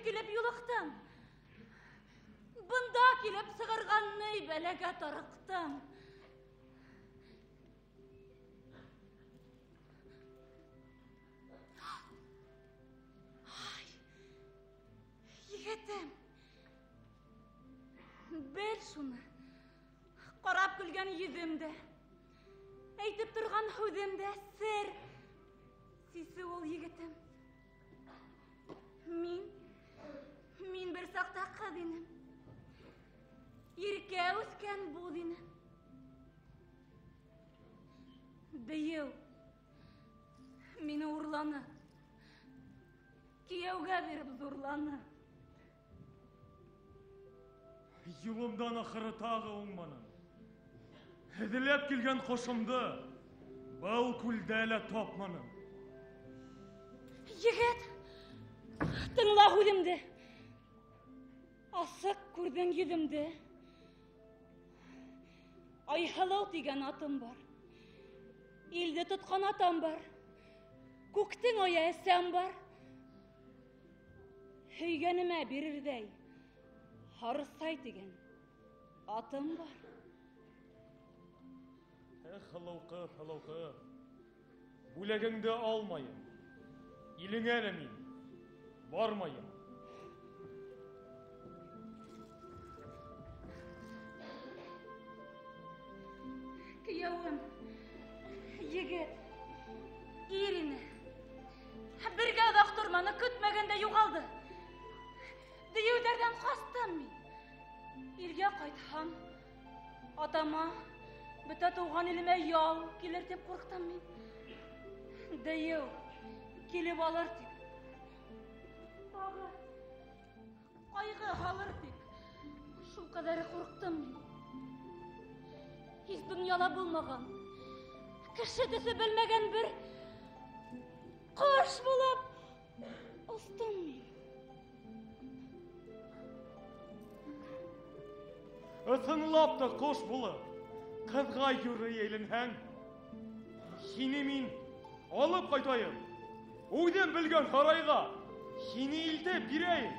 Килеп юлыҡтым. Бында килеп сығырғанны бәләгә тарыҡтым. Ай, егетем, бел шуны. Ҡарап Ҡарап көлгән йөҙөм дә, әйтеп торған һүҙем дә сер сисеү ул егетем. Мин бер саҡта ҡыҙ инем. Иркә үҫкән буҙ инем. Дейеү мине урланы. Кейәүгә биреп ҙурланы. Юлымдан ахыры тағы уңманым. Эҙләп килгән ҡошомдо был күлдә лә тапманым. Егет, тыңла һүҙемде. Асыҡ күрҙең йөҙөмдө. Айһылыу тигән атым бар. Илде тотҡан атам бар. Күктең ая әсәм бар. Һөйгәнемә бирерҙәй Һарысай тигән атым бар. Эх, һылыу ҡыҙ, һылыу ҡыҙ. Бүләгеңде алмайым. Илеңә лә мин бармайым. Кейәүем, егет, ир ине. Бергә оҙаҡ торманы, көтмәгәндә юғалды. Дейеүҙәрҙән ҡастым мин. Илгә ҡайтһам, атама, бөтә тыуған илемә яу килер тип ҡурҡтым мин. Дейеү килеп алыр тип. Тағы ҡайғы һалыр тип. Шул ҡәҙәре ҡурҡтым мин. Һис донъяла булмаған, кеше төҫө белмәгән бер ҡош булып остом мин. Ысынлап та ҡош булып, ҡыҙға юрый әйләнһәң, һине мин алып ҡайтайым. Үҙем белгән һарайға һине илтеп бирәйем.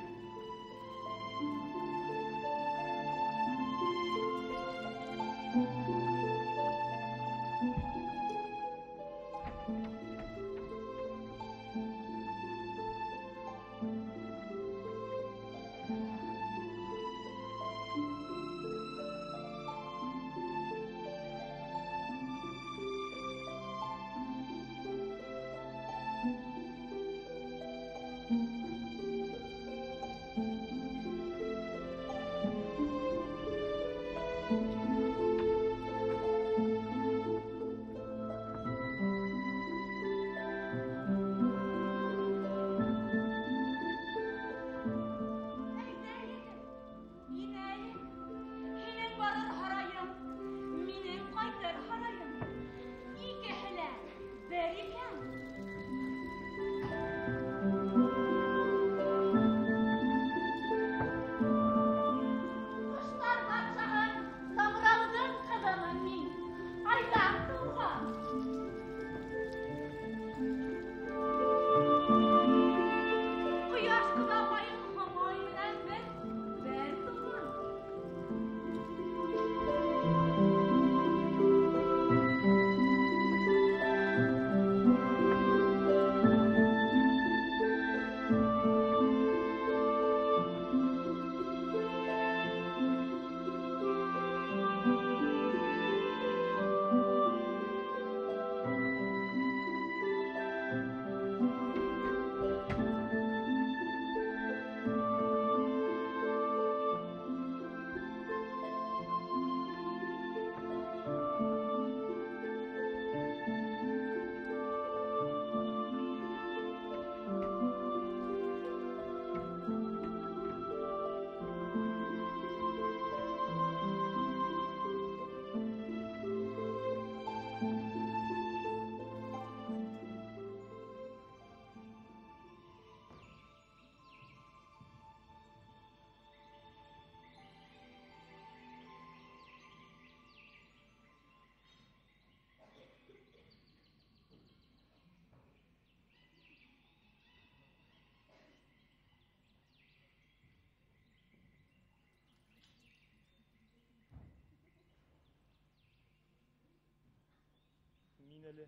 Мин әле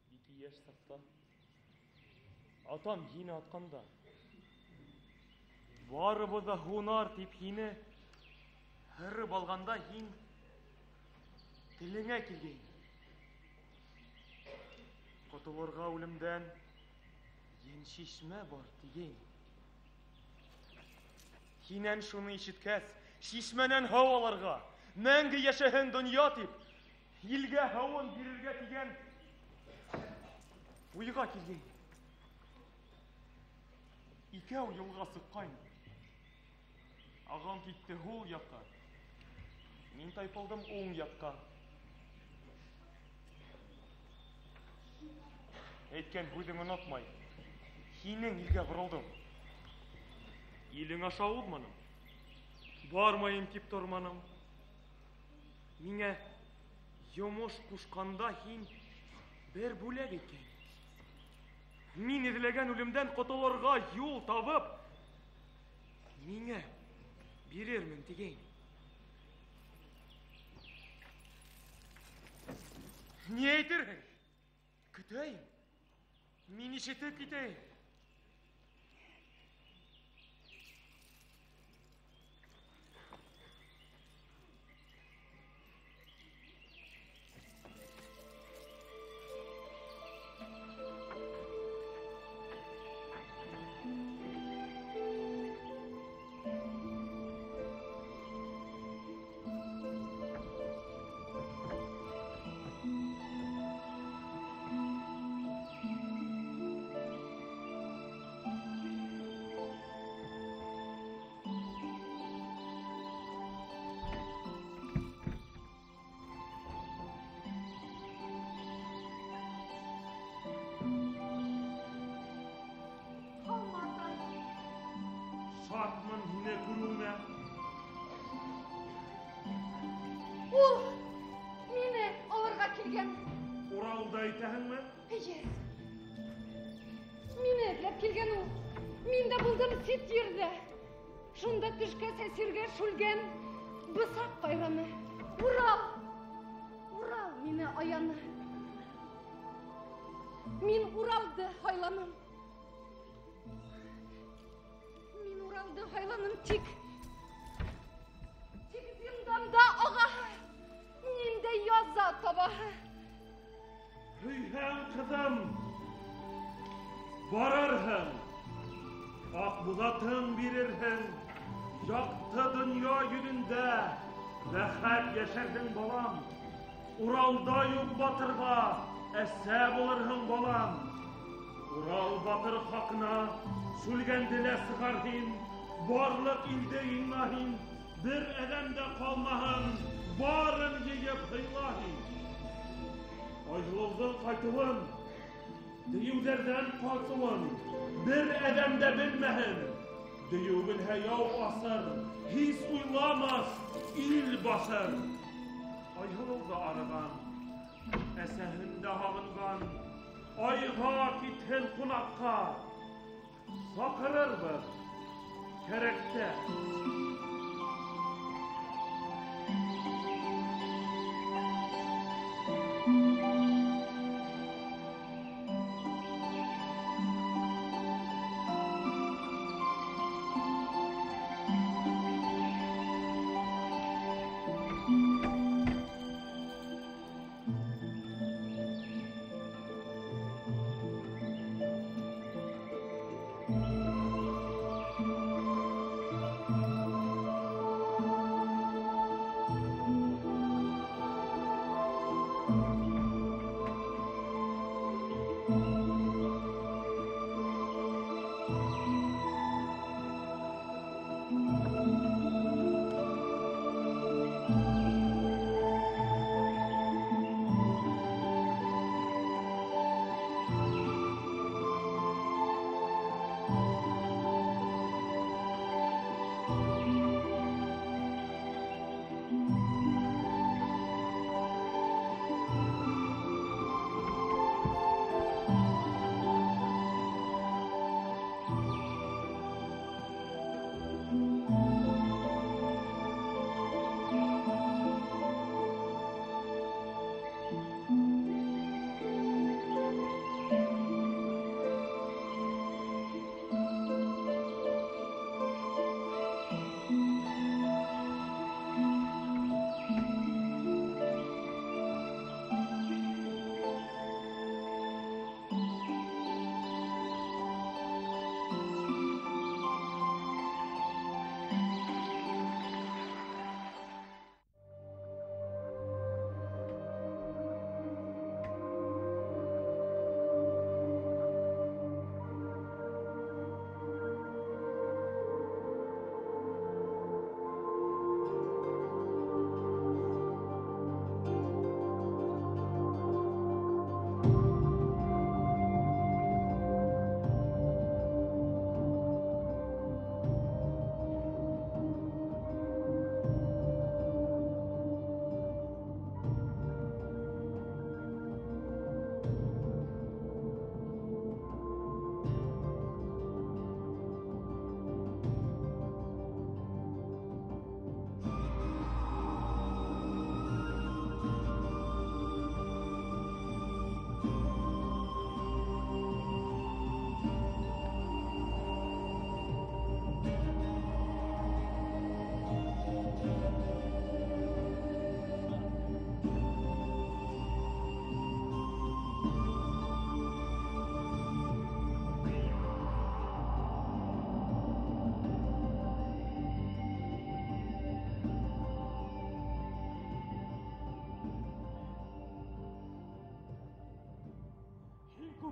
бик йәш саҡта атам һине атҡанда барыбыҙ ҙа һунар тип һине һырып алғанда һин Телеңә килгәйне. Ҡотолорға үлемдән йәншишмә бар тигәйне. Һинән шуны ишеткәс, шишмәнән һыу алырға, мәңге йәшәһен донъя тип, илгә һыуын бирергә тигән уйға килгәйне. Икәү юлға сыҡҡайны. Ағам китте һул яҡҡа, мин тайпылдым уң яҡҡа. Әйткән һүҙең онотмай, һинең илгә боролдом. Илең аша уҙманым, бармайым тип торманым. Миңә йомош ҡушҡанда һин бер бүләк әйткәйнең. Мин эҙләгән үлемдән ҡотолорға юл табып, миңә бирермен тигәйнең. Ни әйтерһең? Көтәйем. Мин ишетеп китәйем. Шатмын һине күреүенә. Ул мине алырға килгән. Уралда әйтәһеңме? Эйе. Мине эҙләп килгән ул. Мин дә булдым сит ерҙә. Шунда төшкәс әсиргә Шүлгән бысаҡ ҡайраны. Урал! Урал мине аяны. Мин Уралды һайланым. Мин Уралды һайланым, тик зинданда ағаһы ниндәй яза табаһы. Һөйһәң, ҡыҙым, барырһың, аҡбуҙатын бирерһең, яҡты донъя йөҙөндә рәхәт йәшәрһең, балам. Уралда юҡ батырға әсә булырһың, балам. Урал батыр хаҡына Шүлгәнде лә сығар һин, барлыҡ илде йыйна һин, бер әҙәм дә ҡалмаһын, барын йыйып һыйла һин. Айһылыуҙың ҡайтыуын, дейеүҙәрҙән ҡасыуын бер әҙәм дә белмәһен. Дейеү белһә яу асыр, һис уйламаҫ, ил баҫыр. Айһылыу ҙа арыған, әсәһен дә һағынған, айға китһен ҡунаҡҡа. Саҡырырбыҙ кәрәктә.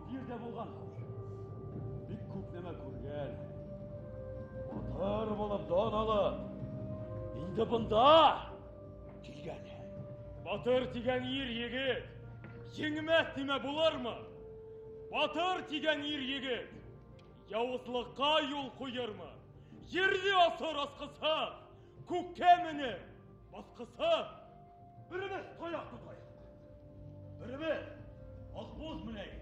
күп ерҙә булғанһың. Бик күп нәмә күргән. Батыр булып дан алып, инде бында килгән. Батыр тигән ир егет, еңмәҫ нимә булырмы? Батыр тигән ир егет, яуызлыҡҡа юл ҡуйырмы? Ерҙе асыр асҡысһыҙ, күккә менер баҫҡысһыҙ. Беребеҙ таяҡ тотайыҡ, беребеҙ аҡбуҙ менәйек.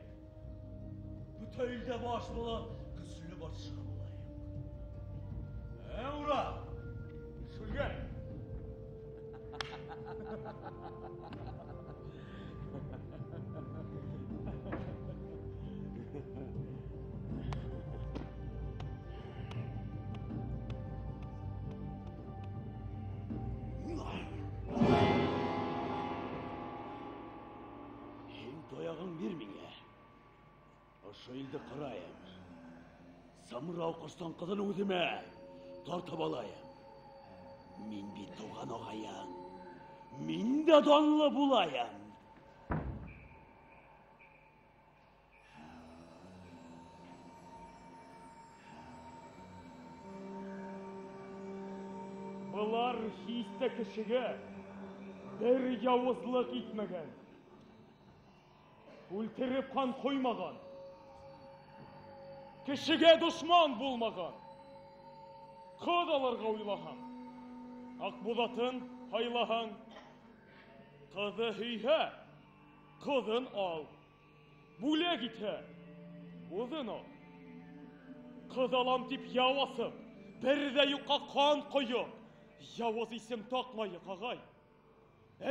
Бөтә илдә баш булып, көслө батша булайыҡ. Ура! Шүлгән! Һин таяғың бир миңә. Ошо илде ҡырайым. Самрау ҡоштоң ҡыҙын үҙемә тартып алайым. Мин бит тыуған ағайың. Мин дә данлы булайым. Былар һис тә кешегә бер яуызлыҡ итмәгән. Үлтереп ҡан ҡоймаған. Кешегә дошман булмаған. Ҡыҙ алырға уйлаһаң, Аҡбуҙатын һайлаһаң, ҡыҙы һөйһә, ҡыҙын ал. Бүләк итһә, үҙен ал. Ҡыҙ алам тип яу асып, бер ҙә юҡҡа ҡан ҡойоп, яуыз исем таҡмайыҡ, ағай.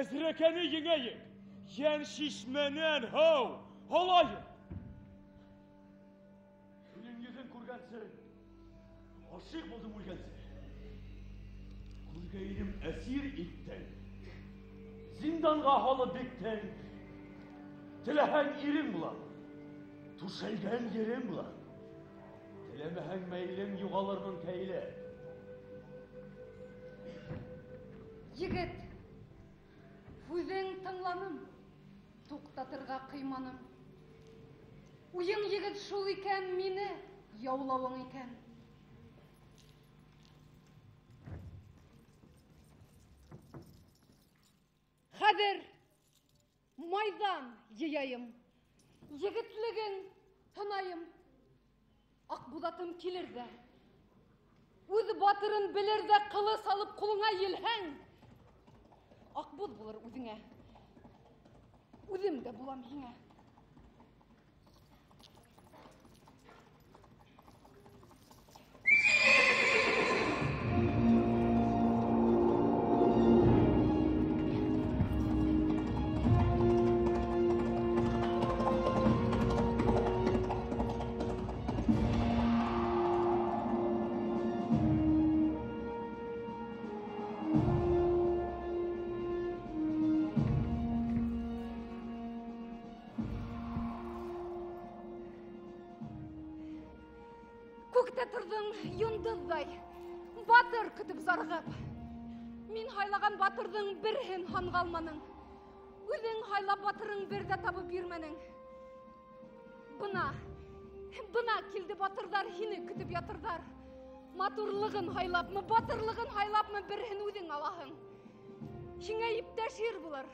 Әзрәкәне еңәйек, йән шишмәнән һыу алайыҡ. Һинең йөҙөң күргәнсе, ғашиҡ булдым үлгәнсе. Күргәйнем әсир иттең, зинданға һалып биктең. Теләһәң ирең булам, түшәлгән ерем булам. Теләмәһәң мәйлең юғалырмын кәйлә. Егет, һүҙең тыңланым, туҡтатырға ҡыйманым. Уйың егет шул икән, мине яулауың икән. Хәҙер майҙан йыяйым, егетлегең һынайым. Аҡбуҙатым килер ҙә, үҙ батырын белер ҙә ҡылыс алып ҡулыңа елһәң, аҡбуҙ булыр үҙеңә, үҙем дә булам һиңә. Күктә торҙоң йондоҙҙай, батыр көтөп зарығып. Мин һайлаған батырҙың береһен һанға алманың. Үҙең һайлап батырың бер ҙә табып бирмәнең. Бына, бына килде батырҙар, һине көтөп ятырҙар. Матурлығын һайлапмы, батырлығын һайлапмы, береһен үҙең алаһың. Һиңә иптәш ир булыр,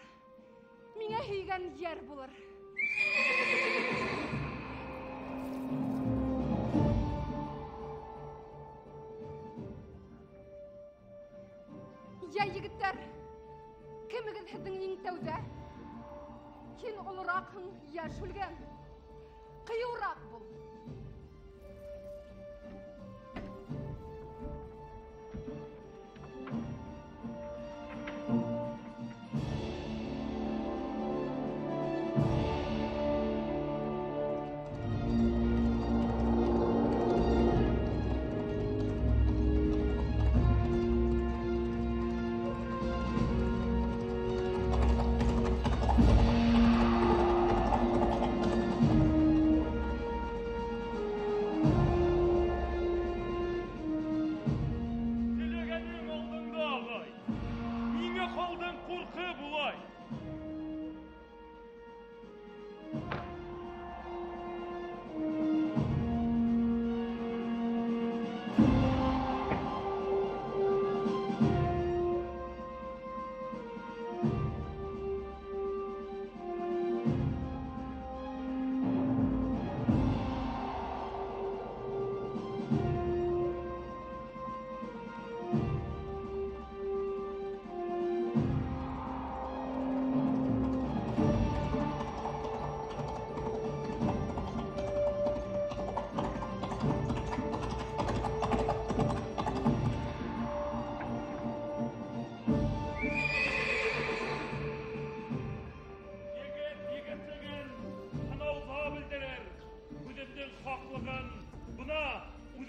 миңә һөйгән йәр булыр. Йә, егеттәр, кемегеҙ һеҙҙең иң тәүҙә? Һин олораҡһың, йә Шүлгән. Ҡыйыуыраҡ бул.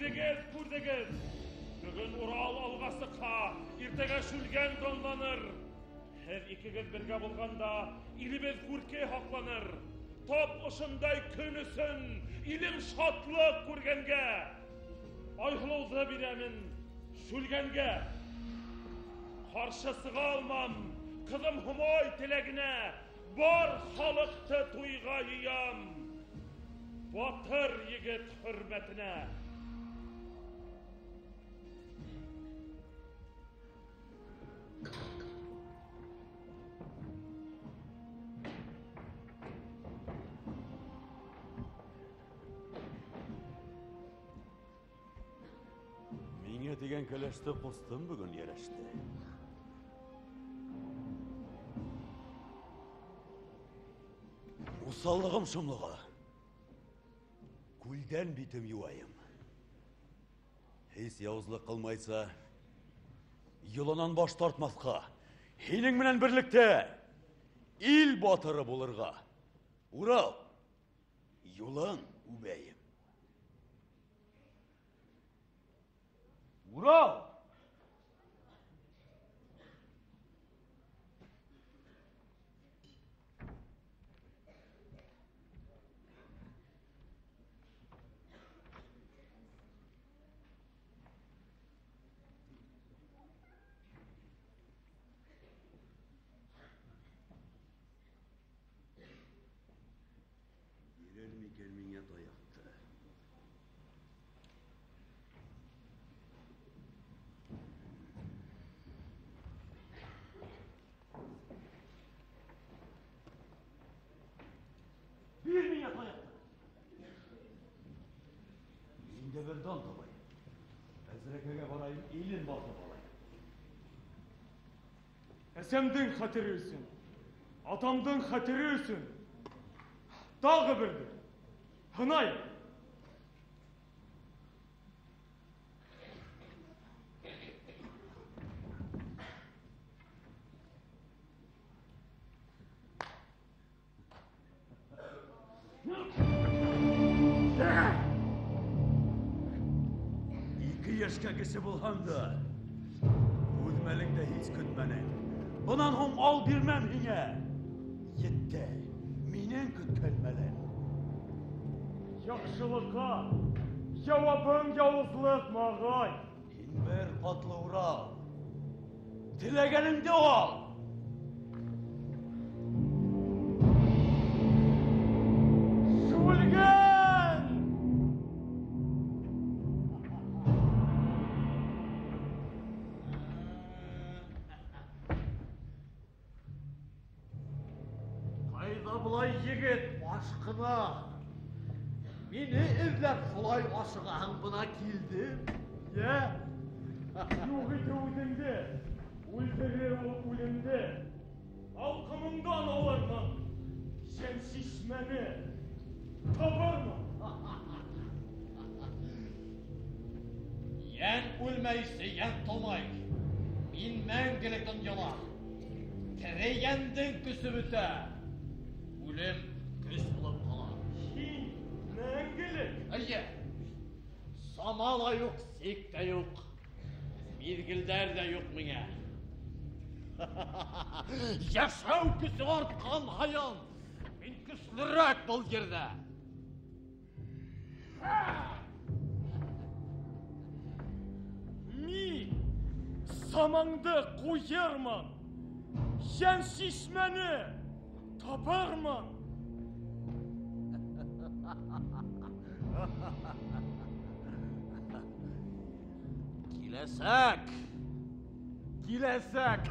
Үҙегеҙ күрҙегеҙ. Бөгөн Урал алға сыҡһа, иртәгә Шүлгән данланыр. Һеҙ икегеҙ бергә булғанда илебеҙ күрке һаҡланыр. Тап ошондай көн өсөн илем шатлыҡ күргәнгә Айһылыуҙы бирәмен Шүлгәнгә. Ҡаршы сыға алмам ҡыҙым Һомай теләгенә, бар халыҡты туйға йыям батыр егет хөрмәтенә. Миңә тигән кәләште ҡустым бөгөн йәрәште. Уҫаллығым шомлоға. Күлдән битем юайым. Һис яуызлыҡ ҡылмайса, йоланан баш тартмаҫҡа, һинең менән берлектә ил батыры булырға. Урал, юлың үбәйем. Урал! Бирер микән миңә таяҡты? Бир миңә таяҡты! Мин дә бер дан табайым. Әзрәкәгә барайым, илен баҫып алайым. Әсәмдең хәтере өсөн, атамдың хәтере өсөн тағы берҙе һынайым. Ике йәшкә кесе булһам да, үҙ мәлеңде һис көтмәнең. Бынан һуң ал бирмәм һиңә. Етте минең көткән мәлем. Яҡшылыҡҡа яуабың яуызлыҡмы, ағай? Һин бер ҡатлы Урал. Теләгәнеңде ал. Шүлгән! Ҡайҙа былай егет ашҡына? Мине эҙләп шулай ашығаһың, бына килдем. Йә, юҡ итеү үҙеңде, үлтереү ул үлемде. Алҡымыңдан алырмын, йән шишмәне табырмын. Йән үлмәй, йән томай. Мин мәңгелек донъяла. Тере йәндең көсө бөтә. Үлем көс булып ҡала. Һин мәңгелек? Эйе. Сама ла юҡ, сик тә юҡ. Миҙгелдәр ҙә юҡ миңә. Йәшәү көсө артҡан һайын мин көслөрәк был ерҙә. Мин самаңды ҡуйырмын, йән шишмәне табырмын. Киләсәк, киләсәк.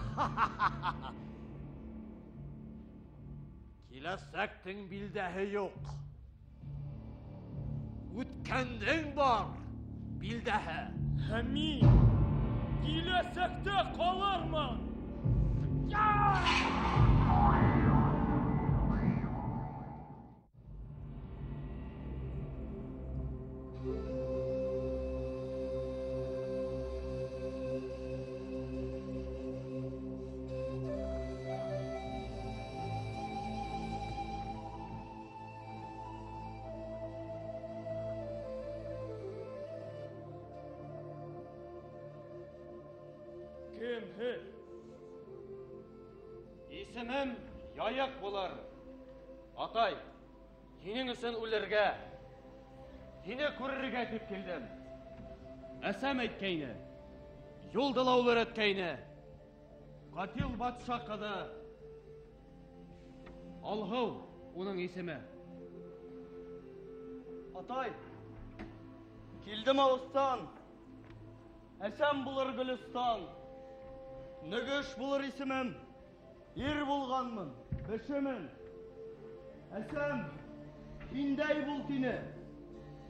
Киләсәктең билдәһе юҡ. Үткәндең бар билдәһе. Һәм мин киләсәктә ҡалырмын. Кем һеҙ? Исемем Яйыҡ булыр. Атай, һинең өсөн үлергә, һине күрергә тип килдем. Әсәм әйткәйне, юлды ла ул өйрәткәйне. Ҡатил батша ҡыҙы Алһыу уның исеме. Атай, килдем алыҫтан. Әсәм булыр Гөлөстан. Нөгөш булыр исемем. Ир булғанмын, кешемен. Әсәм, һиндәй бул тине.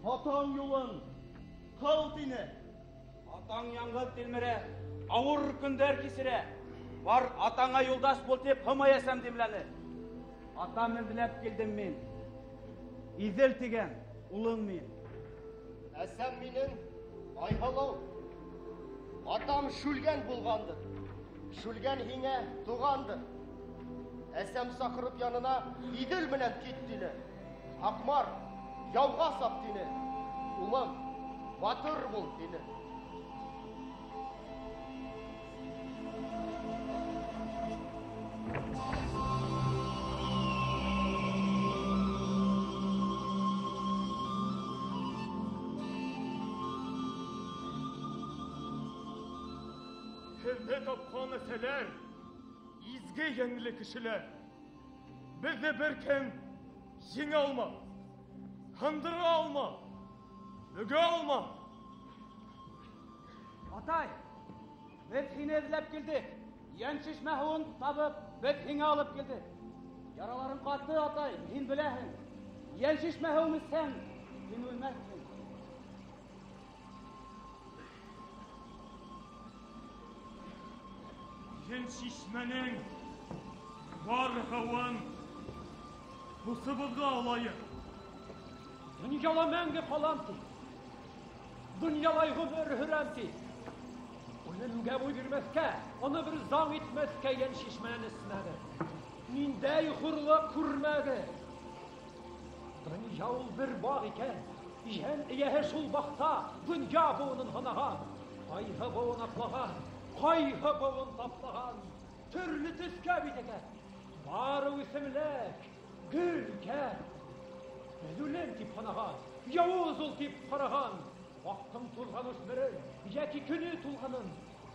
Атаң юлын ҡыл тине. Атаң яңғыҙ тилмерә, ауыр көндәр кисерә. Бар атаңа юлдаш бул тип Һомай әсәм димләне. Атам эҙләп килдем мин. Иҙел тигән улың мин. Әсәм минең Айһылыу. Атам Шүлгән булғандыр. Шүлгән һиңә туғандыр. Әсәм саҡырып янына Иҙел менән кит тине. Һаҡмар, яуға сап тине. Улым, батыр бул тине. Һеҙҙе тапҡан әсәләр, изге йәнле кешеләр. Беҙҙе бер кем еңә алмаҫ, һындыра алмаҫ, бөгә алмаҫ. Атай, беҙ һине эҙләп килдек. Йән шишмә һыуын табып, беҙ һиңә алып килдек. Яраларың ҡаты, атай, һин беләһең. Йән шишмә һыуын эсһәң, һин үлмәҫһең. Йән шишмәнең бар һыуын һусыбыҙға алайыҡ. Донъяла мәңге ҡалам ти. Донъялай ғүмер һөрәм ти. Үлемгә буй бирмәҫкә, уны бер заң итмәҫкә йән шишмәнән эсмәге. Ниндәй хурлыҡ күрмәге. Донъя ул бер бағ икән. Йән эйәһе шул баҡта донъя быуынын һанаған. Ҡайһы быуын аҡлаған, ҡайһы быуын таплаған. Төрлө төҫкә биҙәгән. Бары үҫемлек, гөл икән. Беҙ үлем тип һанаған, яуыз ул тип ҡараған. Ваҡтың тулған үҫмерен, йәки көнө тулғанын,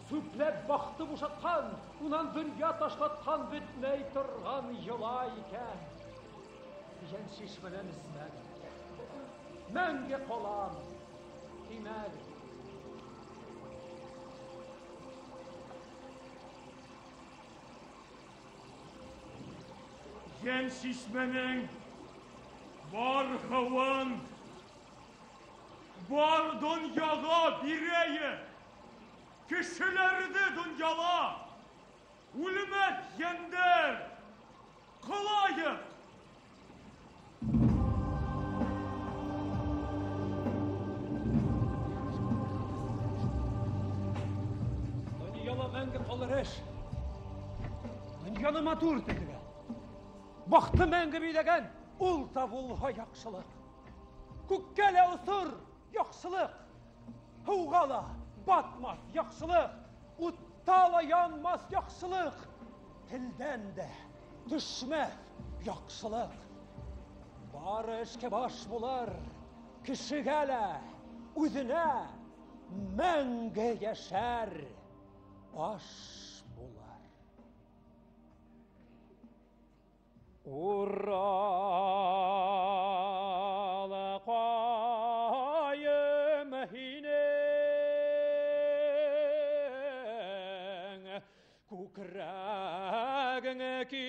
сүпләп баҡты бушатҡан, унан донъя ташлатҡан бөтмәй торған йола икән. Йән шишмәнән эсмәгеҙ, мәңге ҡалам тимәгеҙ. Йән шишмәнең бар һыуын бар донъяға бирәйек. Кешеләрҙе донъяла үлмәҫ йәндәр ҡылайыҡ. Донъяла мәңге ҡалыр эш. Донъяны матур төҙөгән, баҡты мәңге биҙәгән, ул да булһа яҡшылыҡ. Күккә лә осор яҡшылыҡ, һыуға ла батмаҫ яҡшылыҡ, утта ла янмаҫ яҡшылыҡ, телдән дә төшмәҫ яҡшылыҡ. Бары эшкә баш булыр, кешегә лә үҙенә мәңге йәшәр аш булыр. Уралҡайым һинең, күкрәгең киң,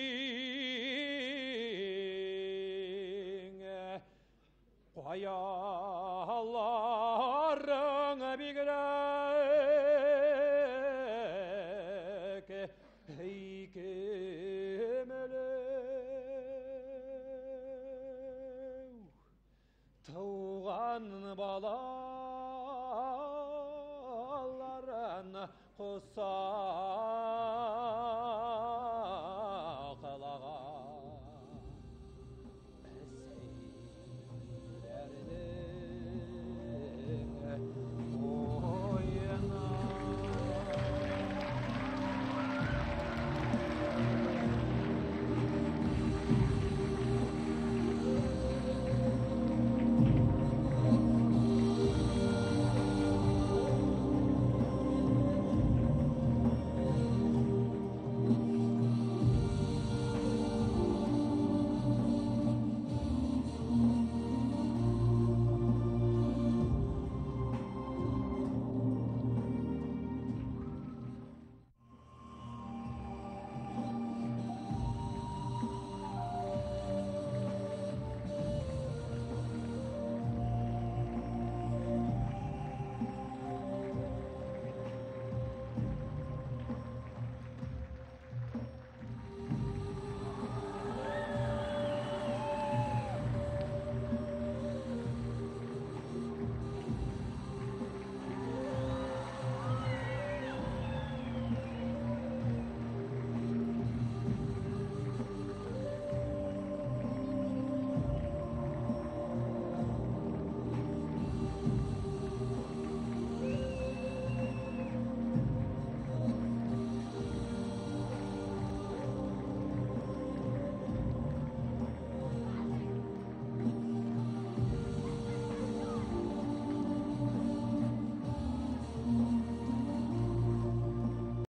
ҡаяларың бигерәк, һөйкөмлө. Тыуған балаларын ҡосаҡлап.